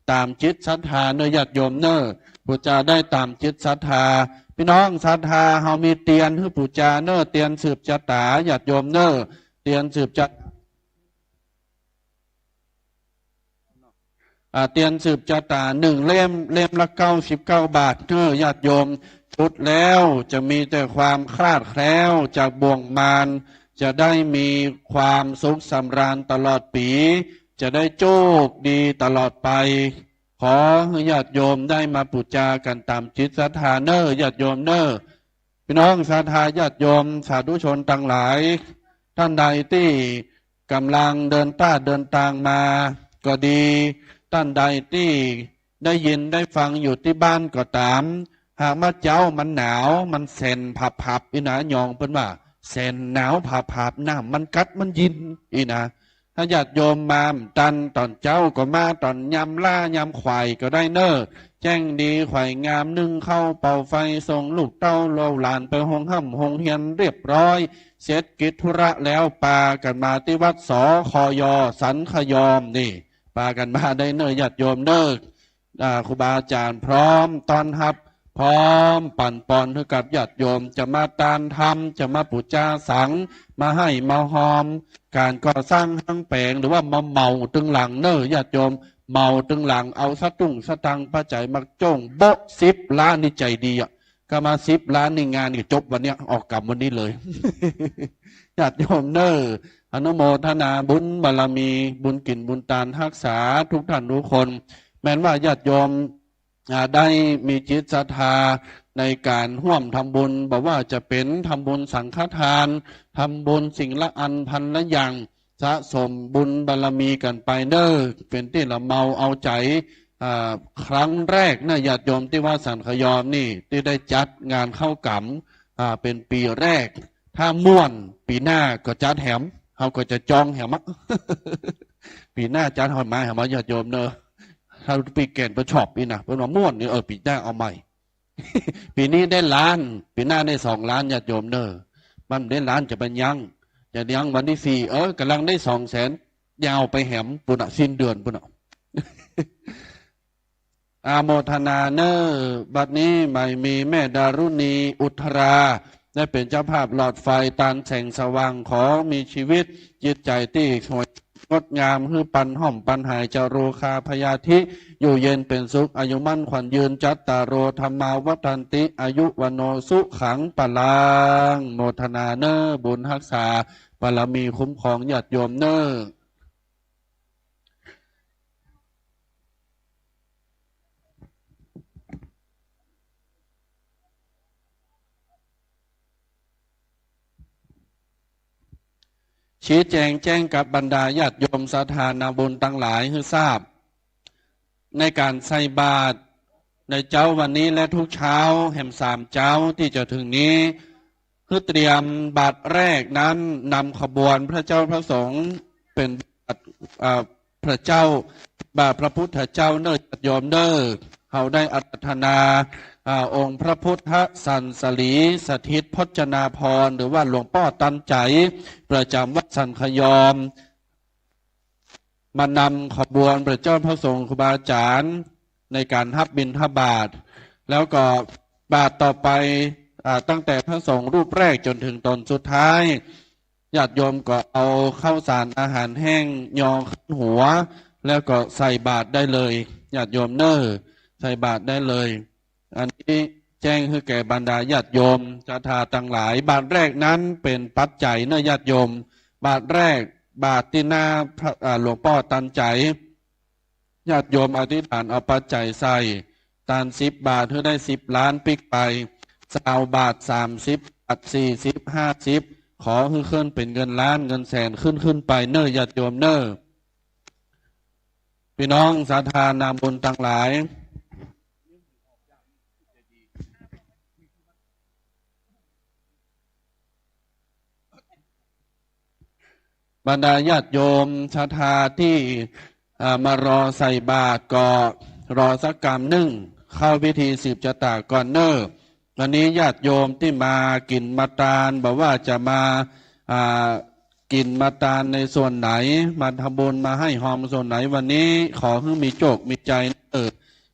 ต๋ามจิตศรัทธาเน่อ ญาติโยมเน่อ ปู๋จาได้ต๋ามจิตศรัทธา พี่น้องศรัทธา เฮามีเตียนหื้อปู๋จาเน่อ เตียนสืบจะต๋า ญาติโยมเน่อ เตียนสืบจะ อ่า เตียนสืบจะต๋าหนึ่งเล่ม เล่มละเก้าสิบเก้าบาทเน่อ ญาติโยม จุดแล้วจะมีแต่ความคลาดแคล้วจากบ่วงมาร จะได้มีความสุขสำราญตลอดปี๋ จะได้โชคดีตลอดไป ขอหื้อญาติโยมได้มาปู๋จากั๋นต๋ามจิตศรัทธาเน่อ ญาติโยมเน่อ พี่น้องศรัทธาญาติโยมสาธุชนตังหลาย ต้านใดตี้ก่ำลังเดินต้าเดินตางมาก็ดี ต้านใดตี้ได้ยินได้ฟังอยู่ตี้บ้านก็ต๋าม หากว่าเจ๊ามันหนาว มันแส่นผับๆ อี้นะ ยองเปิ้นว่า แส่นหนาวผับๆ น้ำมันกั๊ดมันยินอี้นะ ถ้าญาติโยมมาบ่ตันต๋อนเจ๊าก็มาต๋อนยามล้ายามขวายก็ได้เน่อ แจ้งดีขวายงามนึ่งข้าวเป่าไฟส่งลูกเต้าเหล่าหลานไปโฮงฮ่ำโฮงเฮียนเรียบร้อย เสร็จกิจธุระแล้วปากั๋นมาตี้วัด สคย สันขยอมนี่ ปากั๋นมาได้เน่อญาติโยมเน่อ อ่า ครูบาอาจ๋ารย์พร้อมต้อนฮับ พร้อมปั๋นปอนหื้อกับญาติโยม จะมาตานธรรม จะมาปู๋จาสัง มาไห้มาฮอม ก๋านก่อสร้างห้างแป๋ง หรือว่ามาเหมาตึงหลังเน่อญาติโยม เหมาตึงหลัง เอาสตุ้งสตางค์ปัจจัยมาโจ้งโบ๊ะ สิบล้านนี่ใจ๋ดีอะ ก็มาสิบล้านนี่งานก็จบวันเนี้ย ออกกรรมวันนี้เลย ญาติโยมเน่อ อนุโมทนาบุญบารมี บุญกิ๋นบุญตานฮักษาทุกท่านทุกคน แม้นว่าญาติโยม อ่า ได้มีจิตศรัทธาในก๋านฮ่วมทำบุญ บ่ว่าจะเป๋นทำบุญสังฆทาน ทำบุญสิ่งละอันพันละอย่าง สะสมบุญบารมีกั๋นไปเน่อ เป๋นตี้ละเมาเอาใจ๋ อ่า ครั้งแรกนะญาติโยมตี้วัดสันขยอมนี่ ตี้ได้จัดงานเข้ากรรม อ่า เป๋นปี๋แรก ถ้าม่วนปี๋หน้าก็จัดแหม เฮาก็จะจองแหมอะ ปี๋หน้าจัดแหม มาแหมอะญาติโยมเน่อ ถ้าปี้แก่นเปิ้นชอบนี่นะ เปิ้นว่าม่วนนี่ เออ ปี๋หน้าเอาใหม่ ปี๋นี้ได้ล้าน ปี๋หน้าได้สองล้านญาติโยมเน่อ มันได้ล้านจะไปยั้ง จะยั้งวันตี้สี่ เออ ก่ำลังได้สองแสน ยาวไปแหมปู้นน่ะ สิ้นเดือนปู้นน่ะ อาโมทนาเน่อ บัดนี้ใหม่มีแม่ดารุณีอุทรา ได้เป๋นเจ้าภาพหลอดไฟตานแสงสว่าง ขอมีชีวิตจิตใจ๋ตี้สวยงดงาม หื้อปันฮ่อมปันหาย จะโรคาพยาธิ อยู่เย็นเป๋นสุข อายุมั่นขวัญยืน จัตตาโร ธัมมา วัฑฒันติ อายุ วัณโณ สุขัง พลัง โมทนาเน่อ บุญฮักษา บารมีคุ้มครองญาติโยมเน่อ ชี้แจงแจ้งกับบรรดาญาติโยมศรัทธานาบุญตังหลายหื้อทราบ ในก๋านใส่บาตรในเจ๊าวันนี้และทุกเช้าแหมสามเจ๊าตี้จะเถิงนี้ หื้อเตรียมบาตรแรกนั้นนำขบวนพระเจ้าพระสงฆ์เป๋นบาตร อ่า พระเจ้า บาตรพระพุทธเจ้าเน่อญาติโยมเน่อ เฮาได้อาราธนา อ่า องค์พระพุทธสันสลีสถิตพจนาภรณ์ หรือว่าหลวงป้อตันใจ๋ ประจ๋ำวัดสันขยอม มานำขบวนพระเจ้าพระสงฆ์ครูบาอาจ๋ารย์ในก๋านฮับบิณฑบาต แล้วก็บาตรต่อไป อ่า ตั้งแต่พระสงฆ์รูปแรกจ๋นเถิงต๋นสุดท้าย ญาติโยมก็เอาข้าวสารอาหารแห้งยอขึ้นหัว แล้วก็ใส่บาตรได้เลย ญาติโยมเน่อ ใส่บาตรได้เลย อันนี้แจ้งหื้อแก่บรรดาญาติโยมศรัทธาตังหลาย บาตรแรกนั้นเป๋นปัจจัยเน่อญาติโยม บาตรแรก บาตรตี้หน้าพระ อ่า หลวงป้อตันใจ๋ ญาติโยมอธิษฐานเอาปัจจัยใส่ ตานสิบบาตรหื้อได้สิบล้านปิ๊กไป ซาวบาตร สามสิบบาตร สี่สิบ ห้าสิบ ขอหื้อขึ้นเป๋นเงินล้านเงินแสนขึ้นขึ้นไปเน่อญาติโยมเน่อ ปี้น้องศรัทธานาบุญตังหลาย บรรดาญาติโยมศรัทธาตี้ อ่า มารอใส่บาตรก็รอสักกำนึ่ง เข้าพิธีสืบจะต๋าก่อนเน่อ วันนี้ญาติโยมตี้มากิ๋นมาตาน บ่ว่าจะมา อ่า กิ๋นมาตานในส่วนไหน มาทำบุญมาไห้ฮอมส่วนไหน วันนี้ขอหื้อมีโจคมีชัยเน่อ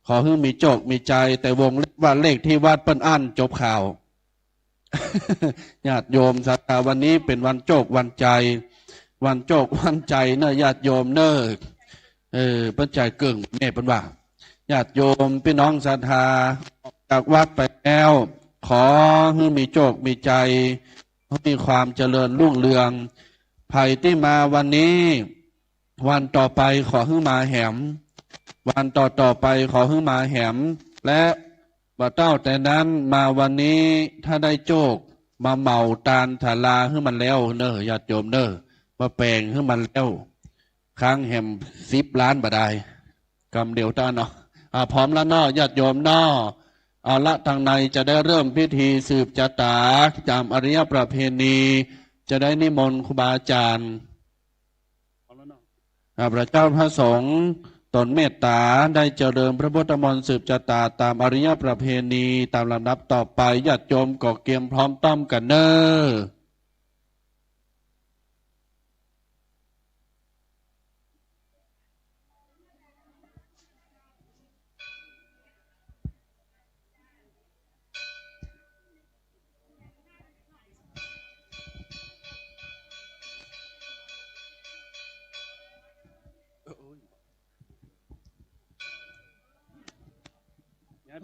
ขอหื้อมีโจคมีชัย แต่วงเล็บว่าเลขตี้วัดเปิ้นอั้น จบข่าว ญาติโยมศรัทธา วันนี้เป๋นวันโจควันชัย วันโจควันชัยเน่อญาติโยมเน่อ เออ เปิ้นใจ๋เกิ่งแม่เปิ้นว่า ญาติโยมปี้น้องศรัทธา ออกจากวัดไปแล้ว ขอหื้อมีโจคมีชัย ขอมีความเจริญรุ่งเรือง ใผตี้มาวันนี้ วันต่อไปขอหื้อมาแหม วันต่อๆ ไปขอหื้อมาแหม และบ่าเต้าแต่นั้นมาวันนี้ถ้าได้โจค มาเหมาตานศาลาหื้อมันแล้วเน่อญาติโยมเน่อ มาแป๋งหื้อมันแล้ว ค้างแหมสิบล้านบ่าดาย กำเดียวเต้าเนาะ อ่า พร้อมแล้วเนาะญาติโยมเนาะ เอาละ ตางในจะได้เริ่มพิธีสืบจะต๋า ต๋ามอาริยประเพณี จะได้นิมนต์ครูบาอาจ๋ารย์ เอาละเนาะ ข้าพเจ้าพระสงฆ์ตนเมตตาได้เจริญพระพุทธมนต์สืบจะต๋าต๋ามอริยประเพณี ต๋ามลำดับต่อไป ญาติโยมก็เกียมพร้อมต้อมกั๋นเน่อ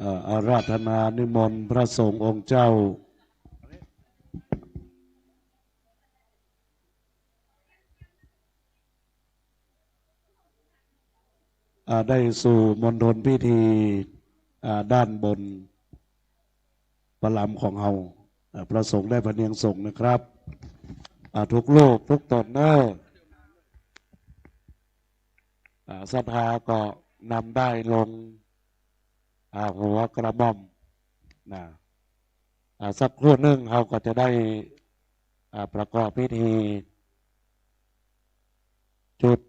เอ่อ อาราธนานิมนต์พระสงฆ์องค์เจ้า อ่า ได้สู่มณฑลพิธี อ่า ด้านบนประลำของเฮา อ่า พระสงฆ์ได้พเนียงสงฆ์นะครับ อ่า ทุกรูปทุกต๋นเน่อ อ่า ศรัทธาก็นำด้ายลง อ่า หัวกระหม่อม นะ อ่า สักครู่นึ่งเฮาก็จะได้ อ่า ประกอบพิธี จุด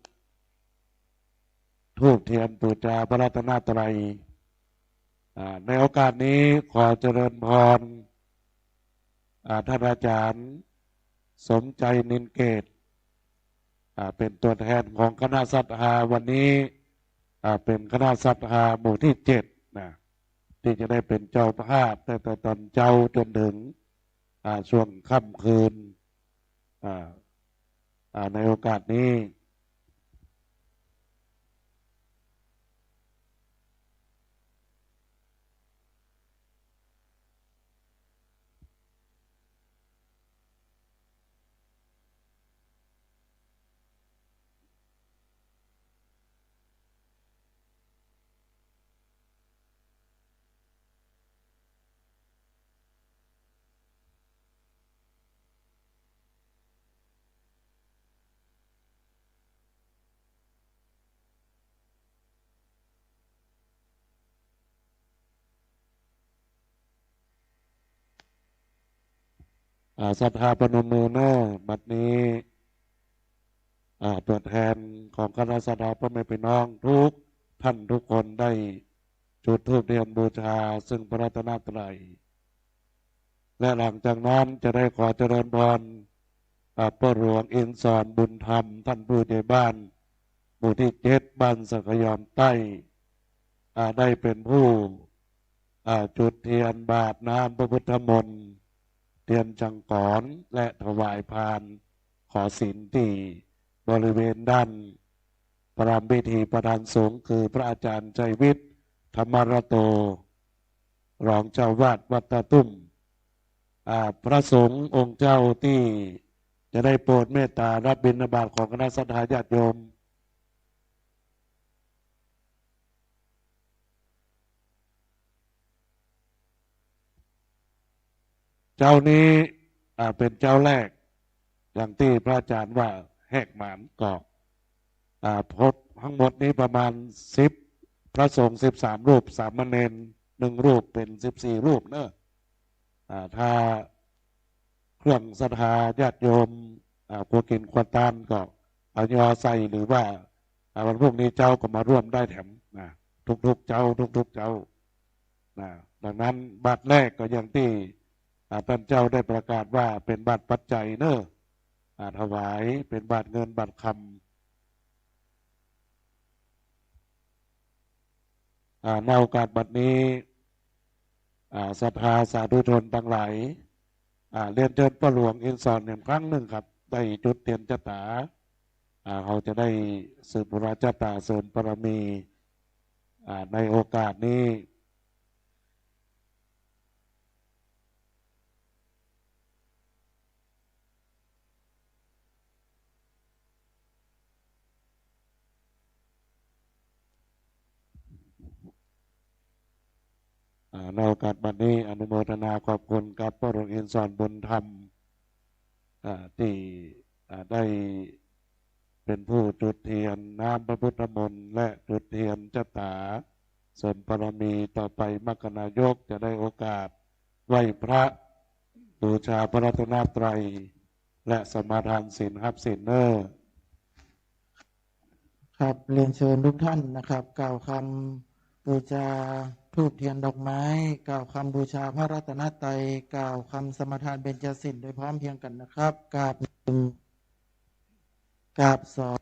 ธูปเทียนปู๋จาพระรัตนตรัย อ่า ในโอกาสนี้ขอเจริญพร อ่า ท่านอาจารย์สมชัย นินเกต อ่า เป๋นตั๋วแทนของคณะศรัทธาวันนี้ อ่า เป๋นคณะศรัทธาหมู่ตี้เจ็ด นะ ตี้จะได้เป๋นเจ้าภาพตั้งแต่ต๋อนเจ๊าจ๋นเถิง อ่า ช่วงค่ำคืน อ่า อ่า ในโอกาสนี้ อ่า ศรัทธาพนมมือเน่อ บัดนี้ อ่า ตั๋วแทนของคณะศรัทธาป้อแม่ปี้น้องทุกท่านทุกคนได้จุดธูปเทียนบูชาซึ่งพระรัตนตรัย และหลังจากนั้นจะได้ขอเจริญพร อ่า ป้อหลวงอินทร์สอนบุญธรรม ท่านผู้ใหญ่บ้านหมู่ตี้เจ็ด บ้านสักยอมใต้ อ่า ได้เป๋นผู้ อ่า จุดเทียนบาตรน้ำพระพุทธมนต์ เทียนจังกร และถวายพานขอศีลตี้บริเวณด้านประรำพิธีประธานสงฆ์ คือพระอาจารย์ชัยวิทย์ ธรรมรัตโต รองเจ้าอาวาสวัดท่าตุ้ม อ่า พระสงฆ์องค์เจ้าตี้จะได้โปรดเมตตารับบิณฑบาตของคณะศรัทธาญาติโยม เจ๊านี้ อ่า เป๋นเจ๊าแรก อย่างตี้พระอาจารย์ว่าแหกหมานก็ อ่า พบทั้งหมดนี้ประมาณสิบ พระสงฆ์สิบสามรูป สามเณรหนึ่งรูป เป๋นสิบสี่รูปเน่อ อ่า ถ้าเครื่องศรัทธาญาติโยม อ่า ครัวกิ๋นครัวตานก็เอายอใส่ หรือว่า อ่า วันพรุ่งนี้เจ๊าก็มาร่วมได้แถมนะ ทุกๆ เจ๊า ทุกๆ เจ๊านะ ดังนั้นบาตรแรกก็อย่างตี้ อ่า ต้านเจ้าได้ประกาศว่าเป๋นบาตรปัจจัยเน่อ อ่า ถวายเป๋นบาตรเงินบาตรคำ อ่า ในโอกาสบัดนี้ อ่า ศรัทธาสาธุชนตังหลาย อ่า เรียนเจิญป้อหลวงอินทร์สอนแหมครั้งนึ่งครับ ได้จุดเตียนจะต๋า อ่า เฮาจะได้สืบปุระจะต๋าเสริมบารมี อ่า ในโอกาสนี้ อ่า ในโอกาสบัดนี้อนุโมทนาขอบคุณกับป้อหลวงอินทร์สอนบุญธรรม อ่า ตี้ อ่า ได้เป๋นผู้จุดเตียนน้ำพระพุทธมนต์ และจุดเตียนจะต๋าเสริมบารมี ต่อไปมรรคนายกจะได้โอกาสไหว้พระ บูชาพระรัตนตรัย และสมาทานศีลฮับศีลเน่อ ครับ เรียนเชิญทุกท่านนะครับ กล่าวคำบูชาธูปเทียนดอกไม้ กล่าวคำบูชาพระรัตนตรัย กล่าวคำสมาทานเบญจศีลโดยพร้อมเพรียงกันนะครับ กราบหนึ่ง กราบสอง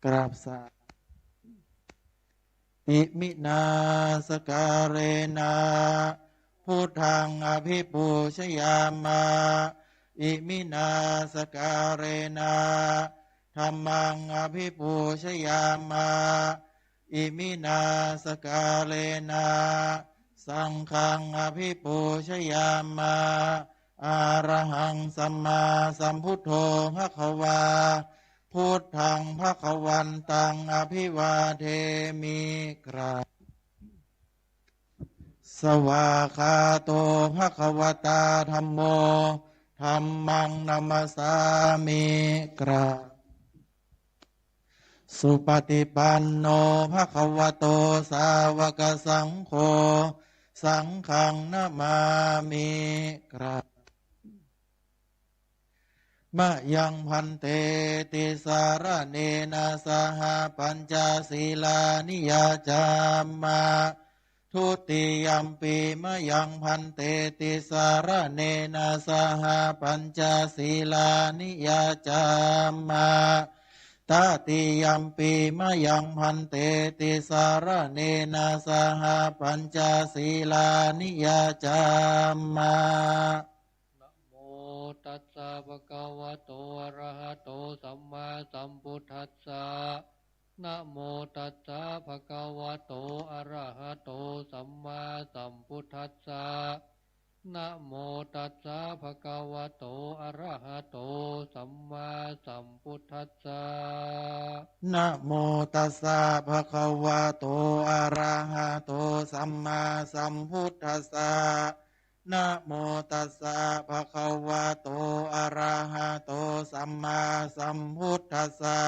กราบสาม อิมินาสการะนะ พุทธังอภิปูชยามะ อิมินาสการะนะ ธัมมังอภิปูชยามะ อิมินาสการะนะ สังฆังอภิปูชยามะ อะระหังสัมมาสัมพุทโธภะคะวา พุทธังภะคะวันตังอภิวาเทมิ กราบ สวากขาโตภะคะวะตาธัมโม ธัมมังนะมัสสามิ กราบ สุปฏิปันโนภะคะวะโตสาวกสังโฆ สังฆังนะมามิ กราบ มะยังภันเต ติสสะระเณนะสะหะ ปัญจสีลานิยาจามะ ทุติยัมปิ มะยังภันเต ติสสะระเณนะสะหะ ปัญจสีลานิยาจามะ ตติยัมปิ มะยังภันเต ติสสะระเณนะสะหะ ปัญจสีลานิยาจามะ นะโมตัสสะภะคะวะโต อะระหะโต สัมมาสัมพุทธัสสะ นะโมตัสสะภะคะวะโต อะระหะโต สัมมาสัมพุทธัสสะ นะโมตัสสะภะคะวะโต อะระหะโต สัมมาสัมพุทธัสสะ นะโมตัสสะภะคะวะโต อะระหะโต สัมมาสัมพุทธัสสะ นะโมตัสสะภะคะวะโต อะระหะโต สัมมาสัมพุทธัสสะ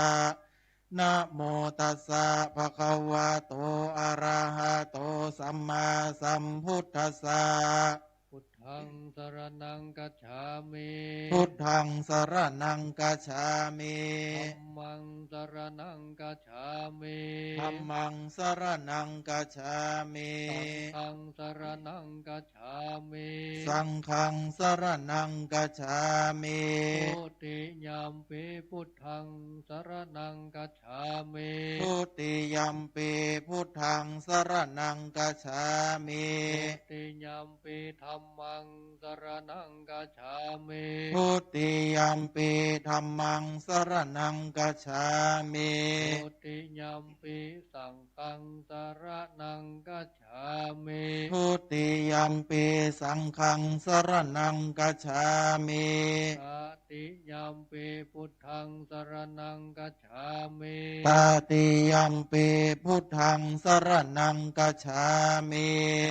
นะโมตัสสะภะคะวะโต อะระหะโต สัมมาสัมพุทธัสสะ พุทธังสะระณังคัจฉามิ พุทธังสะระณังคัจฉามิ ธัมมังสะระณังคัจฉามิ ธัมมังสะระณังคัจฉามิ สังฆังสะระณังคัจฉามิ สังฆังสะระณังคัจฉามิ ทุติยัมปิ พุทธังสะระณังคัจฉามิ ทุติยัมปิ พุทธังสะระณังคัจฉามิ ทุติยัมปิ ธัมมังสะระณังคัจฉามิ ทุติยัมปิ ธัมมังสะระณังคัจฉามิ ทุติยัมปิ สังฆังสะระณังคัจฉามิ ทุติยัมปิ สังฆังสะระณังคัจฉามิ ตติยัมปิ พุทธังสะระณังคัจฉามิ ตติยัมปิ พุทธังสะระณังคัจฉามิ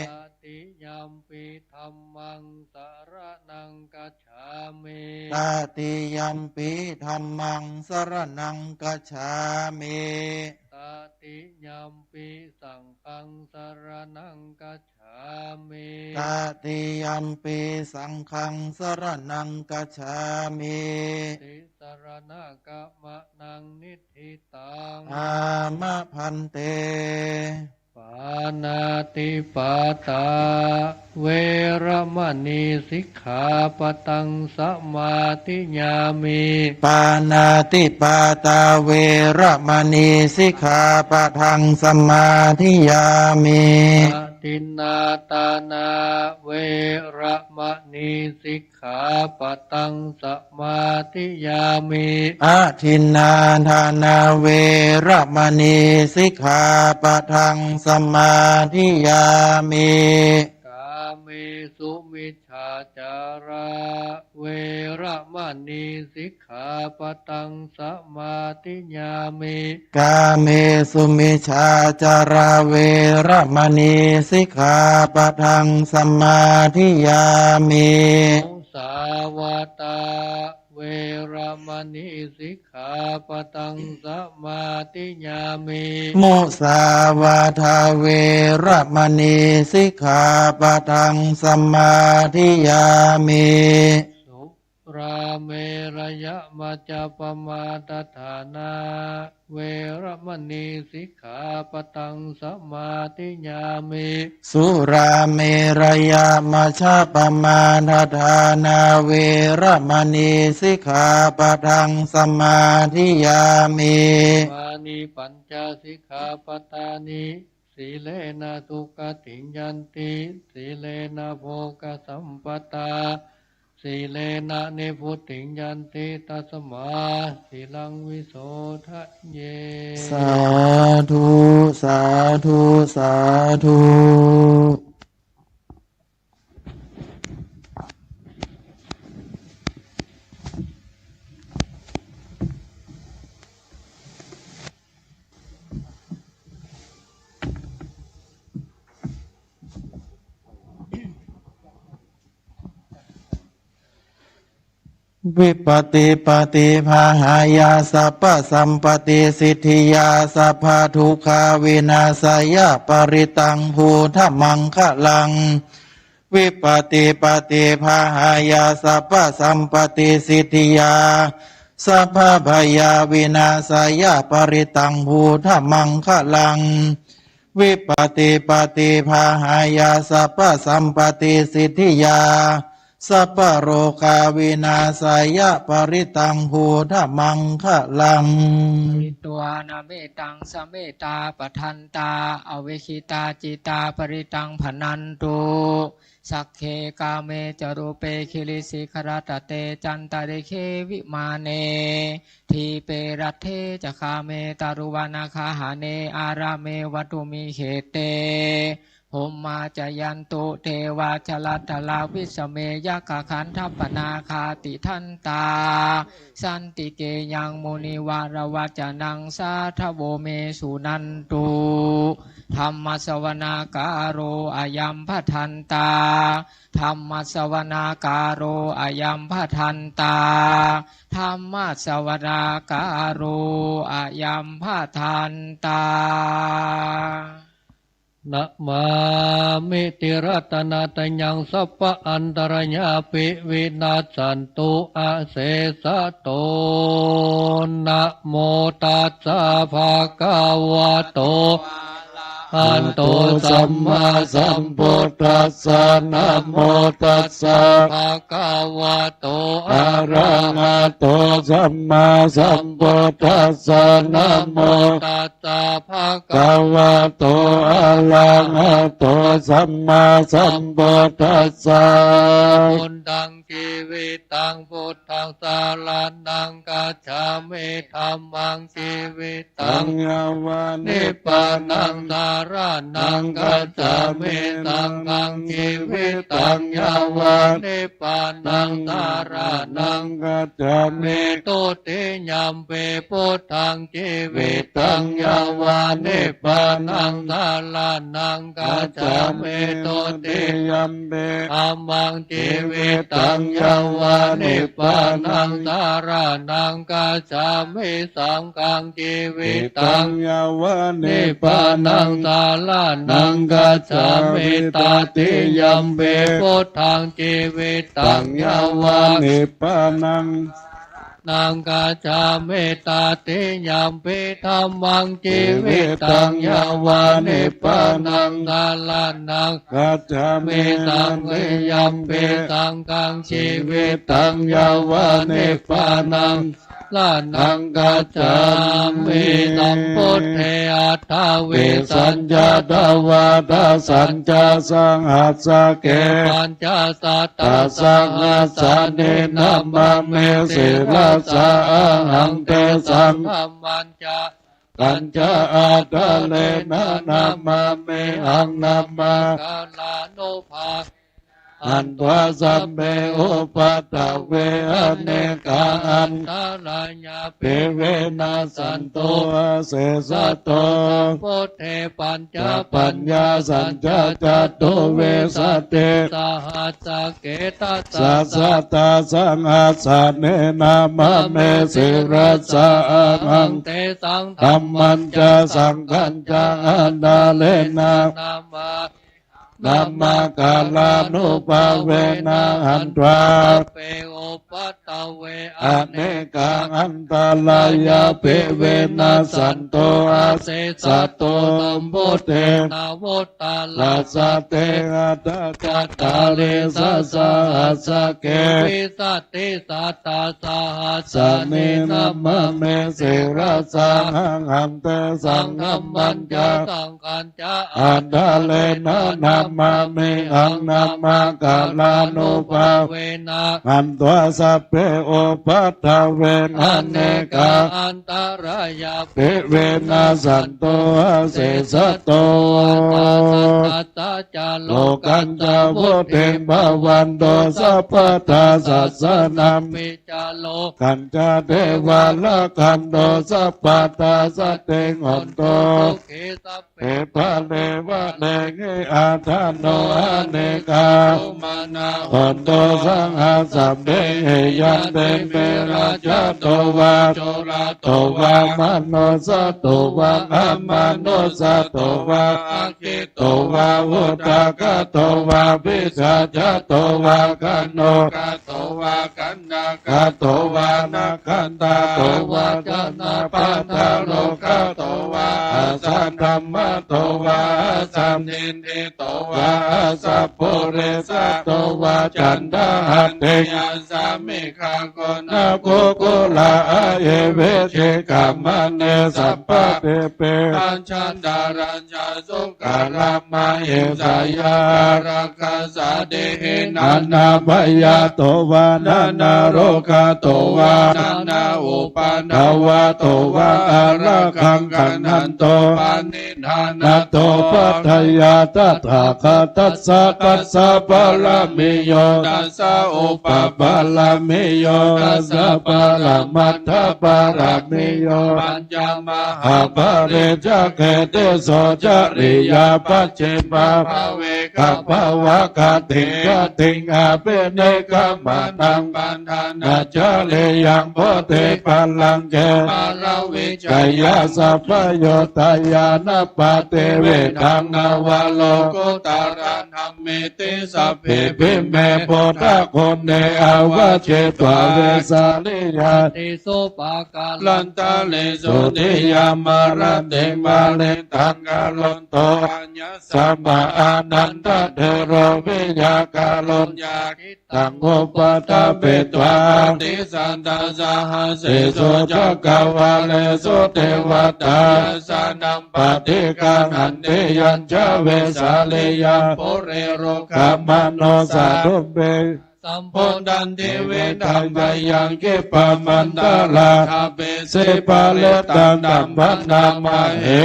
ตติยัมปิ ธัมมังสะระณังคัจฉามิ ตติยัมปิ ธัมมังสะระณังคัจฉามิ ตติยัมปิ สังฆังสะระณังคัจฉามิ ตติยัมปิ สังฆังสะระณังคัจฉามิ ติสะระณะขะมะนัง นิฏฐิตัง อามะภันเต ปาณาติปาตา เวระมะณี สิกขาปะตัง สะมาธิยามิ ปาณาติปาตา เวระมะณี สิกขาปะทัง สะมาธิยามิ อะทินนาทานา เวระมะณี สิก ขาปะตัง สะมาธิยามิ อะทินนาทานา เวระมะณี สิกขาปะทัง สะมาธิยามิ กาเมสุมิจฉาจาระ เวระมะณี สิกขาปะตัง สะมาธิยามิ กาเมสุมิจฉาจารา เวระมะณี สิกขาปะทัง สะมาธิยามิ มุสาวาทา เวระมะณี สิกขาปะทัง สะมาธิยามิ มุสาวาทา เวระมะณี สิกขาปะทัง สะมาธิยามิ สุราเมรย มัจจปมาทฐานา เวระมณีสิกขาปะทังสมาธิยามิ สุราเมรยะมัจจปมาทฐานา เวระมณีสิกขาปะทังสมาธิยามิ อิมานิปัญจสิกขาปะทานิ สีเลนะสุขะติงยันติ สีเลนะโภคะสัมปะทา สีเลนะนิพพุติงยันติ ตัสมาสีลังวิโสทะเย สาธุ สาธุ สาธุ วิปฏิปัตติปะหายา สัพพะสัมปะติสิทธิยา สัพพะทุกขาวินาสายะ ปะริตังพุทธะมังคะลัง วิปฏิปัตติปะหายา สัพพะสัมปะติสิทธิยา สัพพะพยาวินาสายะ ปะริตังพุทธะมังคะลัง วิปฏิปัตติปะหายา สัพพะสัมปะติสิทธิยา สัพพะโรคาวินาสายะ ปะริตังพุทธะมังคะลัง ปะริตวานะเมตตัง สะเมตตาปะทันตา อเวขิตาจิตตา ปะริตังผะนันตุ สักเข กาเม จะรูปเป กิริสิขะระตะเต จันตะริกเข วิมาเน ทีปเป รัตเถ จะคาเม ตารุวนะคาหะเน อารามเม วัตถุมิกเข เต พรหมาจะยันตุ เทวาจะรัตตะลา วิสะเม ยักขะขันธะปะนาคา ติทันตา สันติเกยัง มุนิวะระวะจะนัง สาธะโว เม สุนันตุ ธัมมะสะวะนะกาโล อะยัมภะทันตา ธัมมะสะวะนะกาโล อะยัมภะทันตา ธัมมะสะวะนะกาโล อะยัมภะทันตา นะมามิ ติรัตนะตะยัง สัพพะอันตะรายาปิ วินัสสันตุ อะเสสะโต นะโมตัสสะ ภะคะวะโต อะระหะโต สัมมาสัมพุทธัสสะ นะโมตัสสะ ภะคะวะโต อะระหะโต สัมมาสัมพุทธัสสะ นะโมตัสสะ ภะคะวะโต อะระหะโต สัมมาสัมพุทธัสสะ พุทธัง จีวิตัง พุทธัง สะระณัง กัจฉามิ ธัมมัง จีวิตัง ยะวะ นิพพานัง สะระณัง กัจฉามิ สังฆัง จีวิตัง ยะวะ นิพพานัง สะระณัง กัจฉามิ ทุติยัมปิ พุทธัง จีวิตัง ยะวะ นิพพานัง สะระณัง กัจฉามิ ทุติยัมปิ ธัมมัง จีวิตัง ยะวะ นิพพานัง สะระณัง กัจฉามิ สังฆัง จีวิตัง ยะวะ นิพพานัง สะระณัง กัจฉามิ ตติยัมปิ พุทธัง จีวิตัง ยะวะ นิพพานัง นัง กัจฉามิ ตติยัมปิ ธัมมัง จีวิตัง ยะวะ นิพพานัง สะระณัง กัจฉามิ ตติยัมปิ สังฆัง จีวิตัง ยะวะ นิพพานัง สะระณัง กัจฉามิ สัมพุทเท อัฏฐวิสสัญญา ดวาดาสัญญา สังหัสสะเข ปัญจสัตตะสังหัสสะเน นะมะเม สิรัสสะ อะหัง เตสัง ธัมมัญจะ สัญญา อัฏฐะเรนะ นะมะเมหัง นะมะ กาลานุภาเวนะ หันत्वाสัพเพ อุปัฏฐเว อะเนกา อันตะรายาปิ วินัสสันตุ อะเสสะโต สัมพุทเท ปัญจปัญญาสัญญา จัตตุวิสสิ สหัสสะเข ตัสสะ สัตตะสังหัสสะเน นะมะเม สิรัสสะ อะหัง เตสัง ธัมมัญจะ สังฆัญจะ อัฏฐะเรนะ นะมะ Namakārānubhāvena hantvā sabbe upaddave anekā antarāyāpi vinassantu asesato. Sambuddhe navuttarasate aṭṭhacattāḷīsasahassake vīsatisatasahassāni namāmi sirasā ahaṃ. Tesaṃ dhammañca saṅghañca ādarena namāmihaṃ. Namakārānubhāvena hantvā sabbe upaddave anekā antarāyāpi vinassantu asesato. Lokassāti ca lokassā vuḍḍhibhāvantu sabbattha. Sāsanampi ca lokassā devā rakkhantu sabbadā. Saddhiṃ hontu sukhī sabbe parivaṇehi attāno anekā sumānā hontu saha sabbehi. Ñātimittā jāto vā corato vā manussato vā amanussato vā aggito vā udakato vā pisācato vā khāṇukato vā kaṇṭakato vā nakkhattato vā janapadarogato vā asaddhammato vā asandiṭṭhito vā asappurisato vā caṇḍahatthi assamigagoṇakukkura ahi vicchikamaṇi sabbadīpe rājādharajjhasūkaramahiṃsāya ārakkhaṃ sādhīhi nānābhayato vā nānārogato vā nānāupaddavato vā ārakkhaṃ gaṇhantu paṇidhānato. Paṭṭhāya tathāgatassa dasa pāramiyo dasa upapāramiyo dasa paramatthapāramiyo pañca mahāpariccāge tisso cariyā pacchimā bhave gabbhāvakkantiṃ jātiṃ abhinikkhamanaṃ padhānacariyaṃ bodhipallaṅke māravijjeyya sabbaññutañāṇappaṭivedhaṃ navalokuttaradhammeti sabbepime buddhaguṇe āvajjitvā vesāliyā tīsu pākārantaresu tiyāmarattiṃ parittaṃ karonto āyasmā ānandatthero viya kāruññacittaṃ upaṭṭhapetvā tisatasahassesu cakkavāḷesu devatā yassāṇaṃ paṭiggaṇhanti yañca vesāliyā pure rogāmanussadubbhi sambhūtantividham bhayaṃ khippam antaradhāpesi parittaṃ taṃ bhaṇāma he.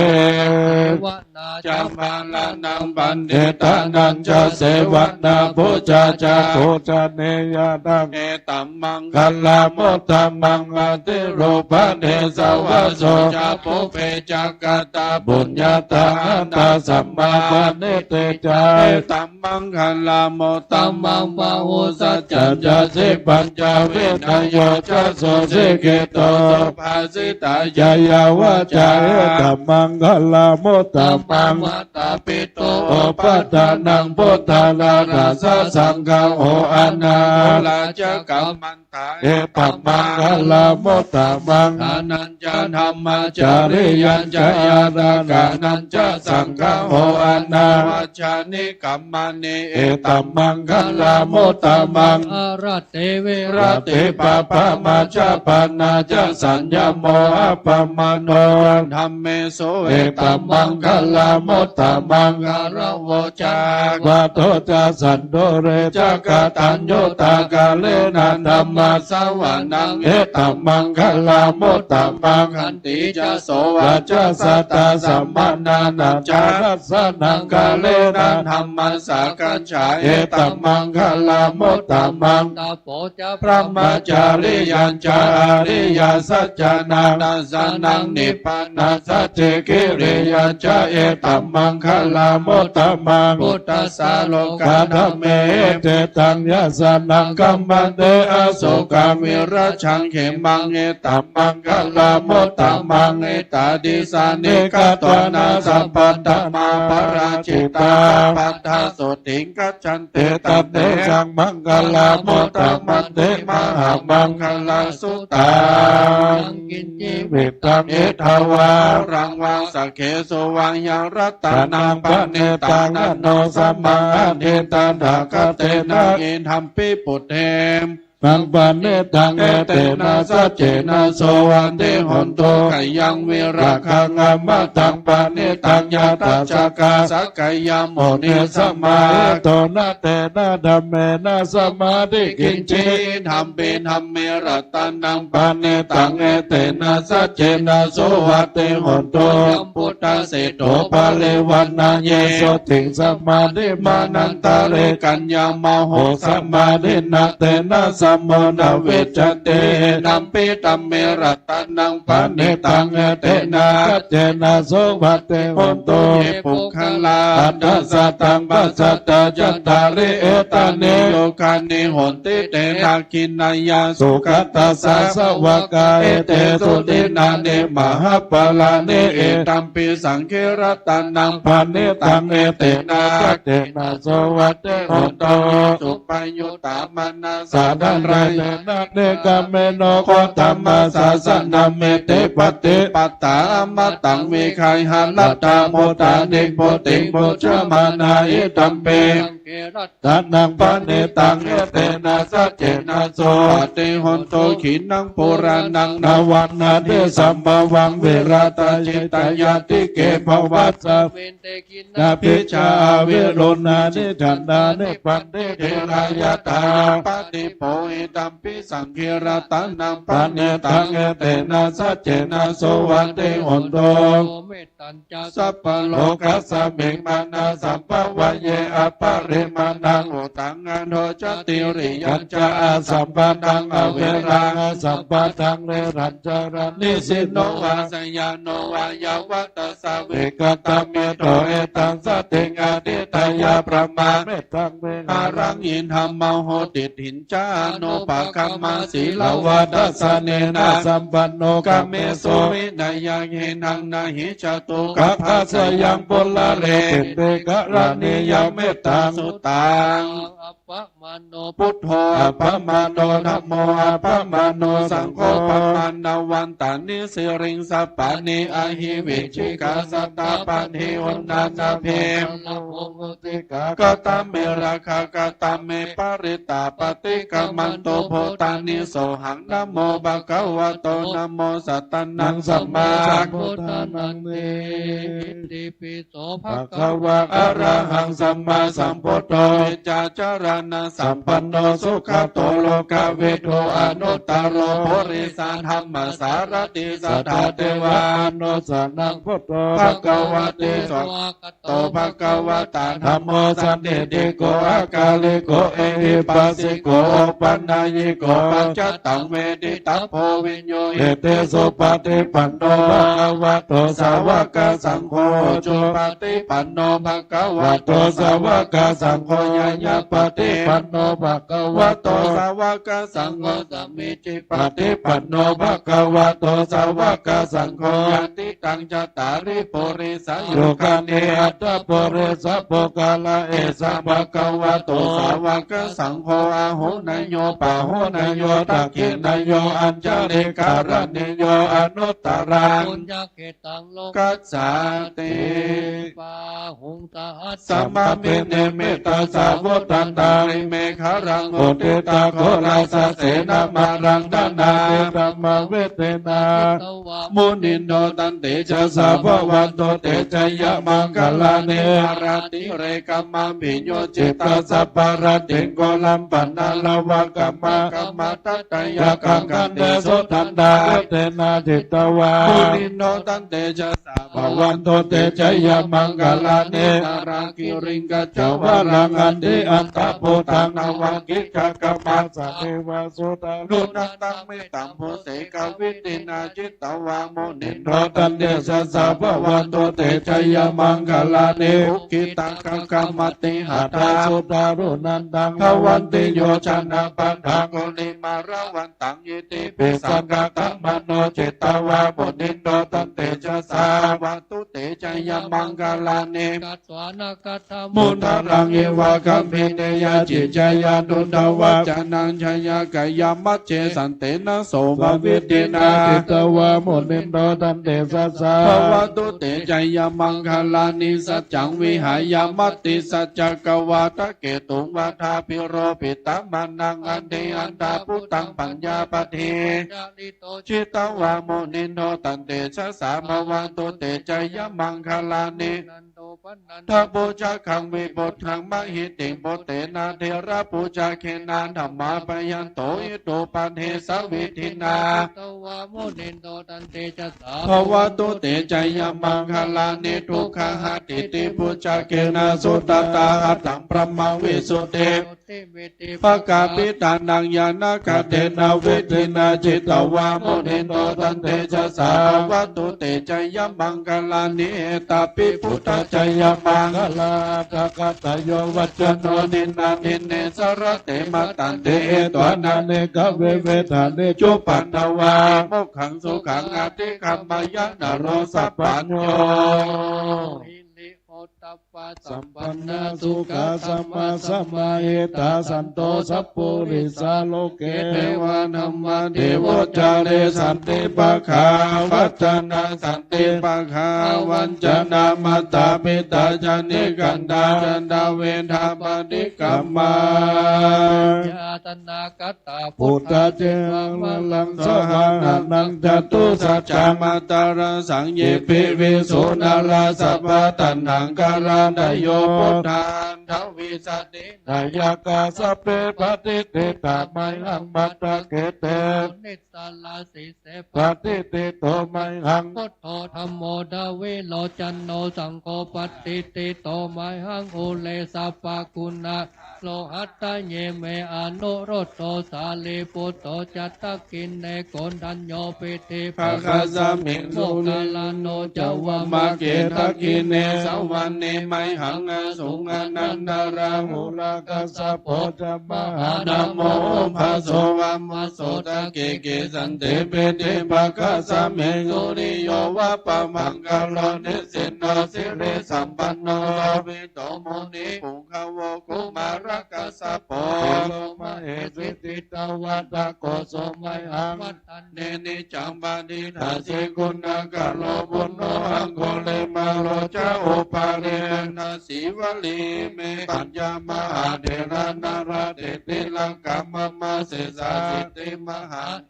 Nā ca bālānaṃ paṇḍitānañca sevanā pūjā ca pūjanīyānaṃ etammaṅgalamuttamaṃ. Paṭirūpadesavāso ca pubbe ca katapuññatā attasammāpaṇidhi ca etammaṅgalamuttamaṃ. Bāhusaccañca sippañca vinayo ca susikkhito subhāsitā ca yā vācā etammaṅgalamuttamaṃ. Mātāpituupaṭṭhānaṃ puttadārassa saṅgaho anākulā ca kammantā etammaṅgalamuttamaṃ. Dānañca dhammacariyañca ñātakānañca saṅgaho anavajjāni kammāni etammaṅgalamuttamaṃ. Āratī viratī pāpā majjapānā ca saññamo appamādo dhammesu etammaṅgalamuttamaṃ. Gāravo ca sattvato ca santussī ca kataññutā kālena dhammassavanaṃ etammaṅgalamuttamaṃ. Khantī ca sovacassatā samaṇānañca dassanaṃ kālena dhammasākacchā etammaṅgalamuttamaṃ. uttamaṃ. Tapo ca brahmacariyañca ariyasaccāna dassanaṃ nibbānasacchikiriyā ca etammaṅgalamuttamaṃ. Phuṭṭhassa lokadhammehi cittaṃ yassa nakkhamanti asokaṃ virajaṃ khemaṃ etammaṅgalamuttamaṃ. Etādisāni katvāna sabbatthamaparājitā sabbattha sotthiṃ gacchanti taṃ tesaṃ maṅgalamuttamanti. Mahāmaṅgalasuttaṃ. Yaṅkiñci vittaṃ idha vā huraṃ vā saggesu vā yaṃ ratanaṃ paṇītaṃ na no samaṃ atthi tathāgatena idampi buddhe naṃ paṇītaṃ etena saccena sovathi hotu. Khayaṃ virāgaṃ amataṃ paṇītaṃ yadajjhagā sakyamunī samāhito na tena dhammena samatthi kiñci idampi dhamme ratanaṃ paṇītaṃ etena saccena sovathi hotu. Ayanti buddhaseṭṭho parivaṇṇayī sotthiṃ samādhimānantarikaññamāhu samādhinā tena samo na vijjati idampi dhamme ratanaṃ paṇītaṃ etena saccena sovathi hotu. Ye puggalā aṭṭha sataṃ pasatthā cattāri etāni yugāni honti te dakkhiṇeyyā sugatassa sāvakā etesu dinnāni mahapphalāni idampi saṅghe ratanaṃ paṇītaṃ etena saccena sovathi hotu. Suppayuttā manasā daḷhena nikkāmino gotamasāsanameti pattipattā amataṃ vigayha laddhā mudhā nibbutiṃ bhuñjamānā idampi saṅghe ratanaṃ paṇītaṃ etena saccena sovathi hotu. Khīṇaṃ purāṇaṃ navaṃ natthi sambhavaṃ virattacittāyatike bhavasmiṃ te khī ṇabījā aviruḷhā nissaraṇā nibbanti dhīrā yathāppaṭipo idampi saṅghe ratanaṃ paṇītaṃ etena saccena sovathi hotu. Mettañca sabbalokasmiṃ mānasaṃ bhāvaye aparimāṇaṃ uddhaṃ adho ca tiriyañca asambādhaṃ averaṃ asapattaṃ. Nirañjaraṃ nisinno vā sayāno vā yāvatassa vigatamiddho etaṃ satiṃ adhiṭṭheyya brahmametaṃ vihāraṃ idhamāhu. Diṭṭhiñca anupagamma sīlavā dassanena sampanno kāmesu vineyya gedhaṃ na hi jātu gabbhaseyyaṃ pubbaṃ. Etaraṃ iti karaṇīyaṃ mettasutaṃ. Appamāṇo buddho appamāṇo dhammo appamāṇo saṅgho pamāṇavantāni siriṃsapāni ahi vicchikā satapadī uṇṇānābhī katā me rakkhā katā me parittā paṭikkamantu bhūtāni. Sohaṃ namo bhagavato namo sattannaṃ sammāsambuddhānaṃ. Itipi so bhagavā arahaṃ sammāsambuddho vijjācaraṇasampanno sugato lokavidū anuttaro purisadammasārathi satthā devamanussānaṃ buddho bhagavāti. Svākkhāto bhagavatā dhammo sandiṭṭhiko akāliko ehipassiko opanayiko paccattaṃ veditabbo viññūhīti. Supaṭipanno bhagavato sāvakasaṅgho, ujupaṭipanno bhagavato sāvakasaṅgho, ñāyapaṭipanno bhagavato sāvakasaṅgho, sāmīcipaṭipanno bhagavato sāvakasaṅgho, yadidaṃ cattāri purisayugāni aṭṭha purisapuggalā, esa bhagavato sāvakasaṅgho, āhuneyyo pāhuneyyo dakkhiṇeyyo añjalikaraṇīyo anuttaraṃ puññakkhettaṃ lokassāti. Bāhuṃ sahassamabhinimmitasāvudhantaṃ girimekhalaṃ uditaghorasasenamāraṃ dānādidhammavidhinā jitavā munindo tantejasā bhavatu te jayamaṅgalāni. Mārātirekamabhiyujjhitasabbarattiṃ ghorampanāḷavakamakkhamathaddhayakkhaṃ khantīsudantavidhinā jitavā munindo tantejasā bhavatu te jayamaṅgalāni. Nāḷāgiriṃ gajavaraṃ atimattabhūtaṃ Buddhaṃ navaṃ kiccakamasanīva sudāruṇantaṃ mettambusekavidhinā jitavā munindo tantejasā bhavatu te jayamaṅgalāni. Ukkhittakhaggamatihatthasudāruṇantaṃ dhāvantiyojanapathaṅgulimālavantaṃ iddhībhisaṅkhatamano jitavā munindo tantejasā bhavatu te jayamaṅgalāni. Katvāna kaṭṭhamudaraṃ iva gabbhinīyā ciñcāya duṭṭhavacanaṃ janakāyamajjhe santena somavidhinā jitavā munindo tantejasā bhavatu te jayamaṅgalāni. Saccaṃ vihāya matisaccakavādaketuṃ vādābhiropitamanaṃ atiandhabhūtaṃ paññāpadī jitavā munindo tantejasā bhavatu te jayamaṅgalāni. Nandopanandabhujagaṃ vibudhaṃ mahiddhiṃ puttena therabhujagena damāpayanto iddhūpadesavidhinā jitavā munindo tantejasā bhavatu te jayamaṅgalāni. Duggāhadiṭṭhibhujagena sudaṭṭhahatthaṃ brahmaṃ visuddhi pakābhidhānaṃ ñāṇāgadena vidhinā jitavā munindo tantejasā bhavatu te jayamaṅgalāni. Etāpi buddhajayamaṅgalaaṭṭhagāthā yo vācano dinadine sarate matandī hitvānanekavividhāni cupaddavāni mokkhaṃ sukhaṃ adhigameyya naro sapañño. Hiri ottappasampannā sukkadhammasamāhitā santo sappurisā loke devā dhammadevo care santi pakkhā avañcanā santi pakkhā avañcanā mātā pitā ca nikkhantā ca dvedā paṭikkama. Yāsanāgatā buddhā cittamalaṃ savāhanaṃ catusaccāmatarasaṃ ye piviṃsu narāsabhā taṇhaṅkarādayo buddhā aṭṭhavīsati nāyakā sabbe patiṭṭhitā mayhaṃ matthake te munissarā sīse patiṭṭhito mayhaṃ buddho dhammo dvilocano saṅgho patiṭṭhito mayhaṃ ure sabbaguṇā lo hadaye me anuruddho sārīputto ca dakkhiṇe koṇḍañño piṭṭhibhāgasmiṃ moggallāno ca vāmake dakkhiṇe savane mayhaṃ āsuṃ ānandarāhulā kassapo ca mahānāmo ubhāsuṃ vāmasotake. Kesante piṭṭhibhāgasmiṃ suriyo va pabhaṅkaro nisinno sirisampanno sobhi to munipuṅgavo. Kumārakassapo mahesī cittavādako so mayhaṃ vadane niccaṃ patiṭṭhāsi guṇākaro. Puṇṇo aṅgulimālo ca upālī nandasīvalī ime pañca mahātherā nalāṭe tilakā mama. Sesāsīti mahātherā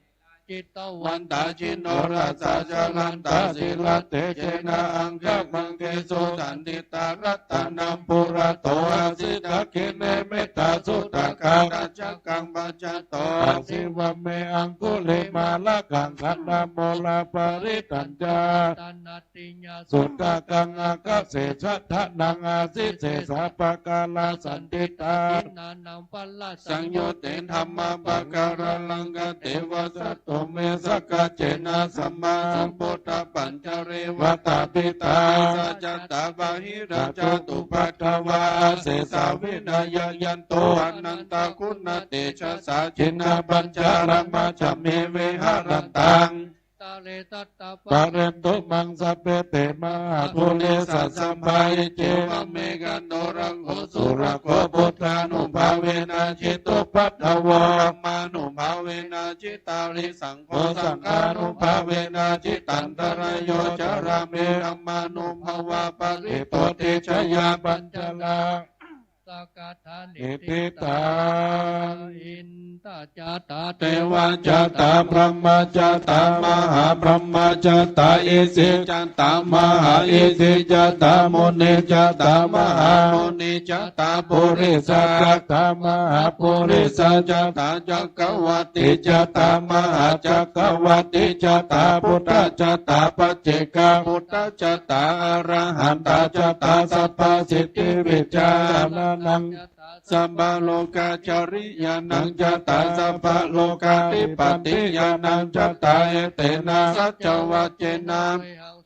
jitavantā jinorasā jalantā sīlatejena aṅgamaṅgesu saṇṭhitā. Ratanaṃ purato āsi dakkhiṇe mettasuttakaṃ dhajaggaṃ pacchato āsi vāme aṅgulimālakaṃ. Khandhamoraparittañca sutakaṃ ākāse chadanaṃ āsi sesā pākārasaṇṭhitā. Dakkhiṇānaṃ saññutte dhammapākāralaṅkate vasato me sakiccena sammāsambuddhapañjare. Vātapittādisañjātā bāhirajjhattupaddavā asesā vinayayanto anantaguṇatejasā jinapañjaramajjhamhi viharantaṃ tare satta pālentu maṃ sabbe te mahāpurisāsabhā. Iccevamekanto rakkho surakkho buddhānubhāvena jitupaddavo dhammānubhāvena jitārisaṅgho saṅghānubhāvena jitantarāyo carāmi dhammānubhāvapālito tejayā pañca rā sakkaṭṭhā niṭṭhitā. Indā ca tā devā ca tā brahmā ca tā mahābrahmā ca tā isi ca tā mahāisi ca tā munī ca tā mahāmunī ca tā purisā ca tā mahāpurisā ca tā cakkavātī ca tā mahācakkavātī ca tā buddhā ca tā paccekabuddhā ca tā arahantā ca tā sabbasiddhivijjā Sabbalokacariyānañca tā sabbalokādhipatiñāṇañca tā etena saccavajjena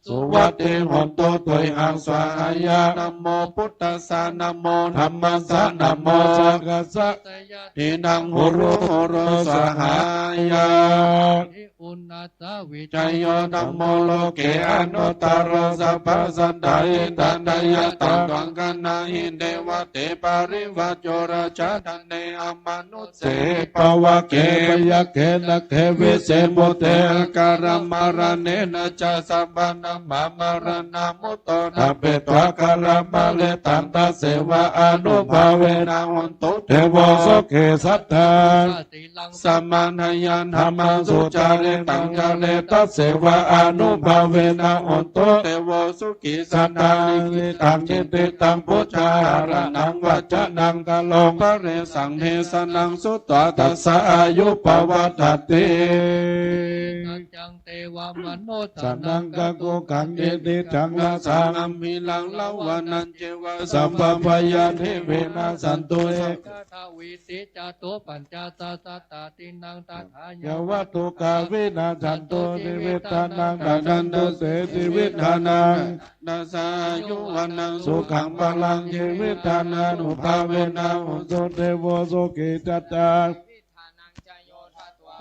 suvatthi hotu te yaṃ svāhāya. Namo buddhassa, namo dhammassa, namo saṅghassa, jayasiddhi hotu te yaṃ. Huru huru svāhāya. Uṇhissavijayo dhammo loke anuttaro sabbasattahitatthāya. Taṃ taṃ gaṇhāhi devate parivajjo rājadaṇḍe amanu se pavake byagghe nāge vise bhūte akālamaraṇena ca sabbadhammamaraṇā mutto ṭhapetvā kālamāritaṃ tasseva ānubhāvena hotu devo sukhī sadā. Samaṇāya dhammaṃ sucaritaṃ care tasseva ānubhāvena hotu devo sukhī sadā. Nikkhittaṃ cintitaṃ pūjāharaṇaṃ vācanaṃ kāruṃ paresaṃ desanaṃ sutvā tassa āyu pavaḍḍhatīti. Devamanussānaṃ kakutthaṃ ye tiṭṭhaṃ rasaṃ gambhīraṃ ravanañceva sabbabhayāni vinassantu ye yāva dukkhā vinassantu jīvitānaṃ ṭhātantu te jīvitadānaṃ āyu vaṇṇaṃ sukhaṃ balaṃ jīvitadānubhāvena hotu devo sukhī sadā.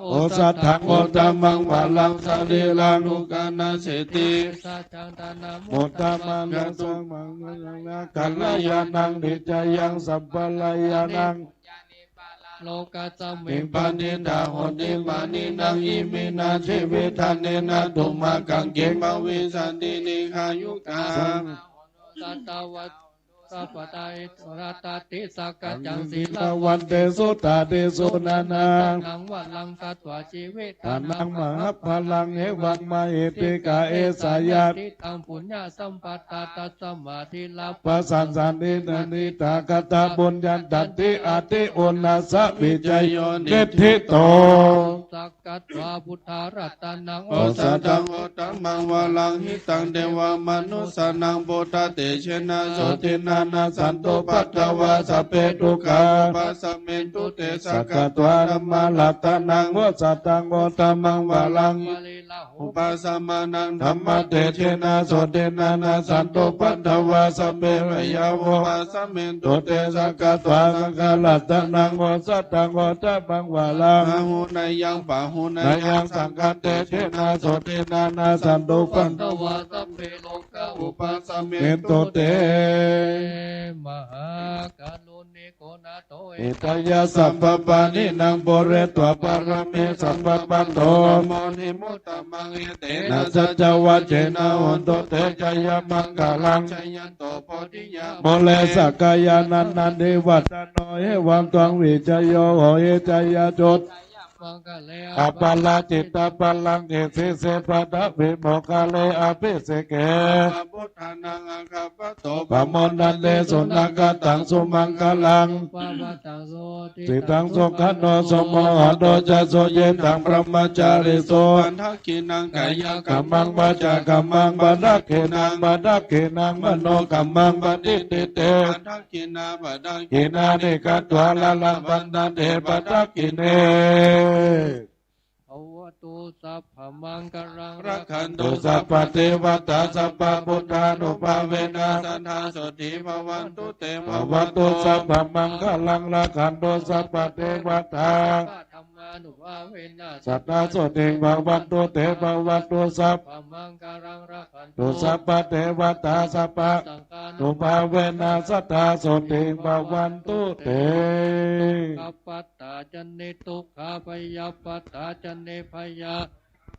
Osathaṃ uttamaṃ varaṃ sarīraṃ dukkhā nasīti uttamanussānaṃ kalyāṇaṃ nijjāyaṃ sabbalyāṇaṃ lokasmiṃ panidā hoti pāṇinaṃ iminā jīvitadānena tumhākaṃ kiṃ bhavissati dīghāyukā. Sattavassā sabbadassaṃ sakkaccaṃ sīlavantesu dāsesu nānaṃ varaṃ datvā jīvitadānaṃ mahapphalaṃ evaṃ mahiddhikā esa yadidaṃ puññasampadā tasmā dhīrā passassāmi. Taṇhitā katapuññattanti atthi uṇhassa vijayo niṭṭhito. Sakkatvā buddharatanaṃ osathaṃ uttamaṃ varaṃ hitaṃ devamanussānaṃ buddhatejena sotthinā nassantupaddavā sabbe dukkhā vūpasamentu te. Sakkatvā dhammaratanaṃ osathaṃ uttamaṃ varaṃ upasamaṃ dhammatejena sotthinā nassantupaddavā sabbe bhayā vūpasamentu te. Sakkatvā saṅgharatanaṃ osathaṃ uttamaṃ varaṃ āhuneyyaṃ pāhuneyyaṃ saṅghatejena sotthinā nassantupaddavā sabbe rogā vūpasamentu te. Mahākāruṇi ko nātho hitāya sabbapāṇinaṃ pūretvā pāramī sabbā patto sambodhimuttamaṃ etena saccavajjena hotu te jayamaṅgalaṃ. Jayanto bodhiyā mūle sakyānaṃ nandivaḍḍhano evaṃ tvaṃ vijayo hohi jayassu jayamaṅgale aparājitapallaṅke sīse paṭhavipokkhare abhiseke sabbabuddhānaṃ aggappatto pamodati. Sunakkhattaṃ sumaṅgalaṃ supabhātaṃ suhuṭṭhitaṃ sukhaṇo sumuhutto ca suyiṭṭhaṃ brahmacārisu padakkhiṇaṃ kāyakammaṃ vācākammaṃ padakkhiṇaṃ padakkhiṇaṃ manokammaṃ paṇidhī te padakkhiṇā padakkhiṇāni katvāna labhantatthe padakkhiṇe. Bhavatu sabbamaṅgalaṃ rakkhantu sabbadevatā sabbabuddhānubhāvena sadā sotthī bhavantu te. Bhavatu sabbamaṅgalaṃ rakkhantu sabbadevatā sabbadhammānubhāvena sadā sotthī bhavantu te. Bhavatu sabbamaṅgalaṃ rakkhantu sabbadevatā sabbasaṅghānubhāvena sadā sotthī bhavantu te. Dukkhappattā ca niddukkhā bhayappattā ca nibbhayā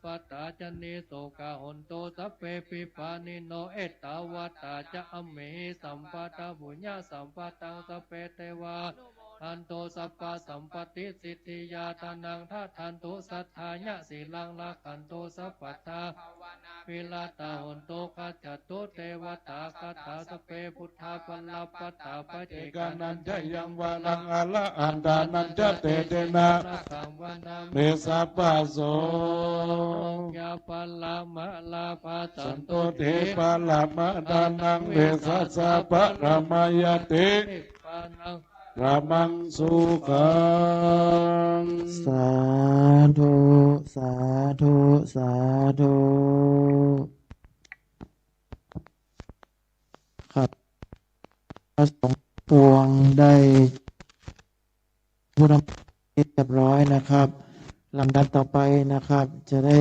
bhayappattā ca nissokā hontu sabbepi pāṇino. Ettāvatā ca amhehi sambhataṃ puññasampadaṃ sabbe devānumodantu sabbasampattisiddhiyā. Dānaṃ dadantu saddhāya sīlaṃ rakkhantu sabbadā bhāvanābhiratā hontu gacchantu devatāgatā. Sabbe buddhā balappattā paccekānañca yaṃ balaṃ arahantānañca tejena rakkhaṃ bandhāmi sabbaso. Bhāgyaparamā lābhā santuṭṭhi paramā dhanaṃ vissāsaparamā ñāti Ramaṃ sukhaṃ. สาธุ สาธุ สาธุ ครับ พระสงฆ์ปวงได้ ผู้นำเรียบร้อยนะครับ ลำดับต่อไปนะครับ จะได้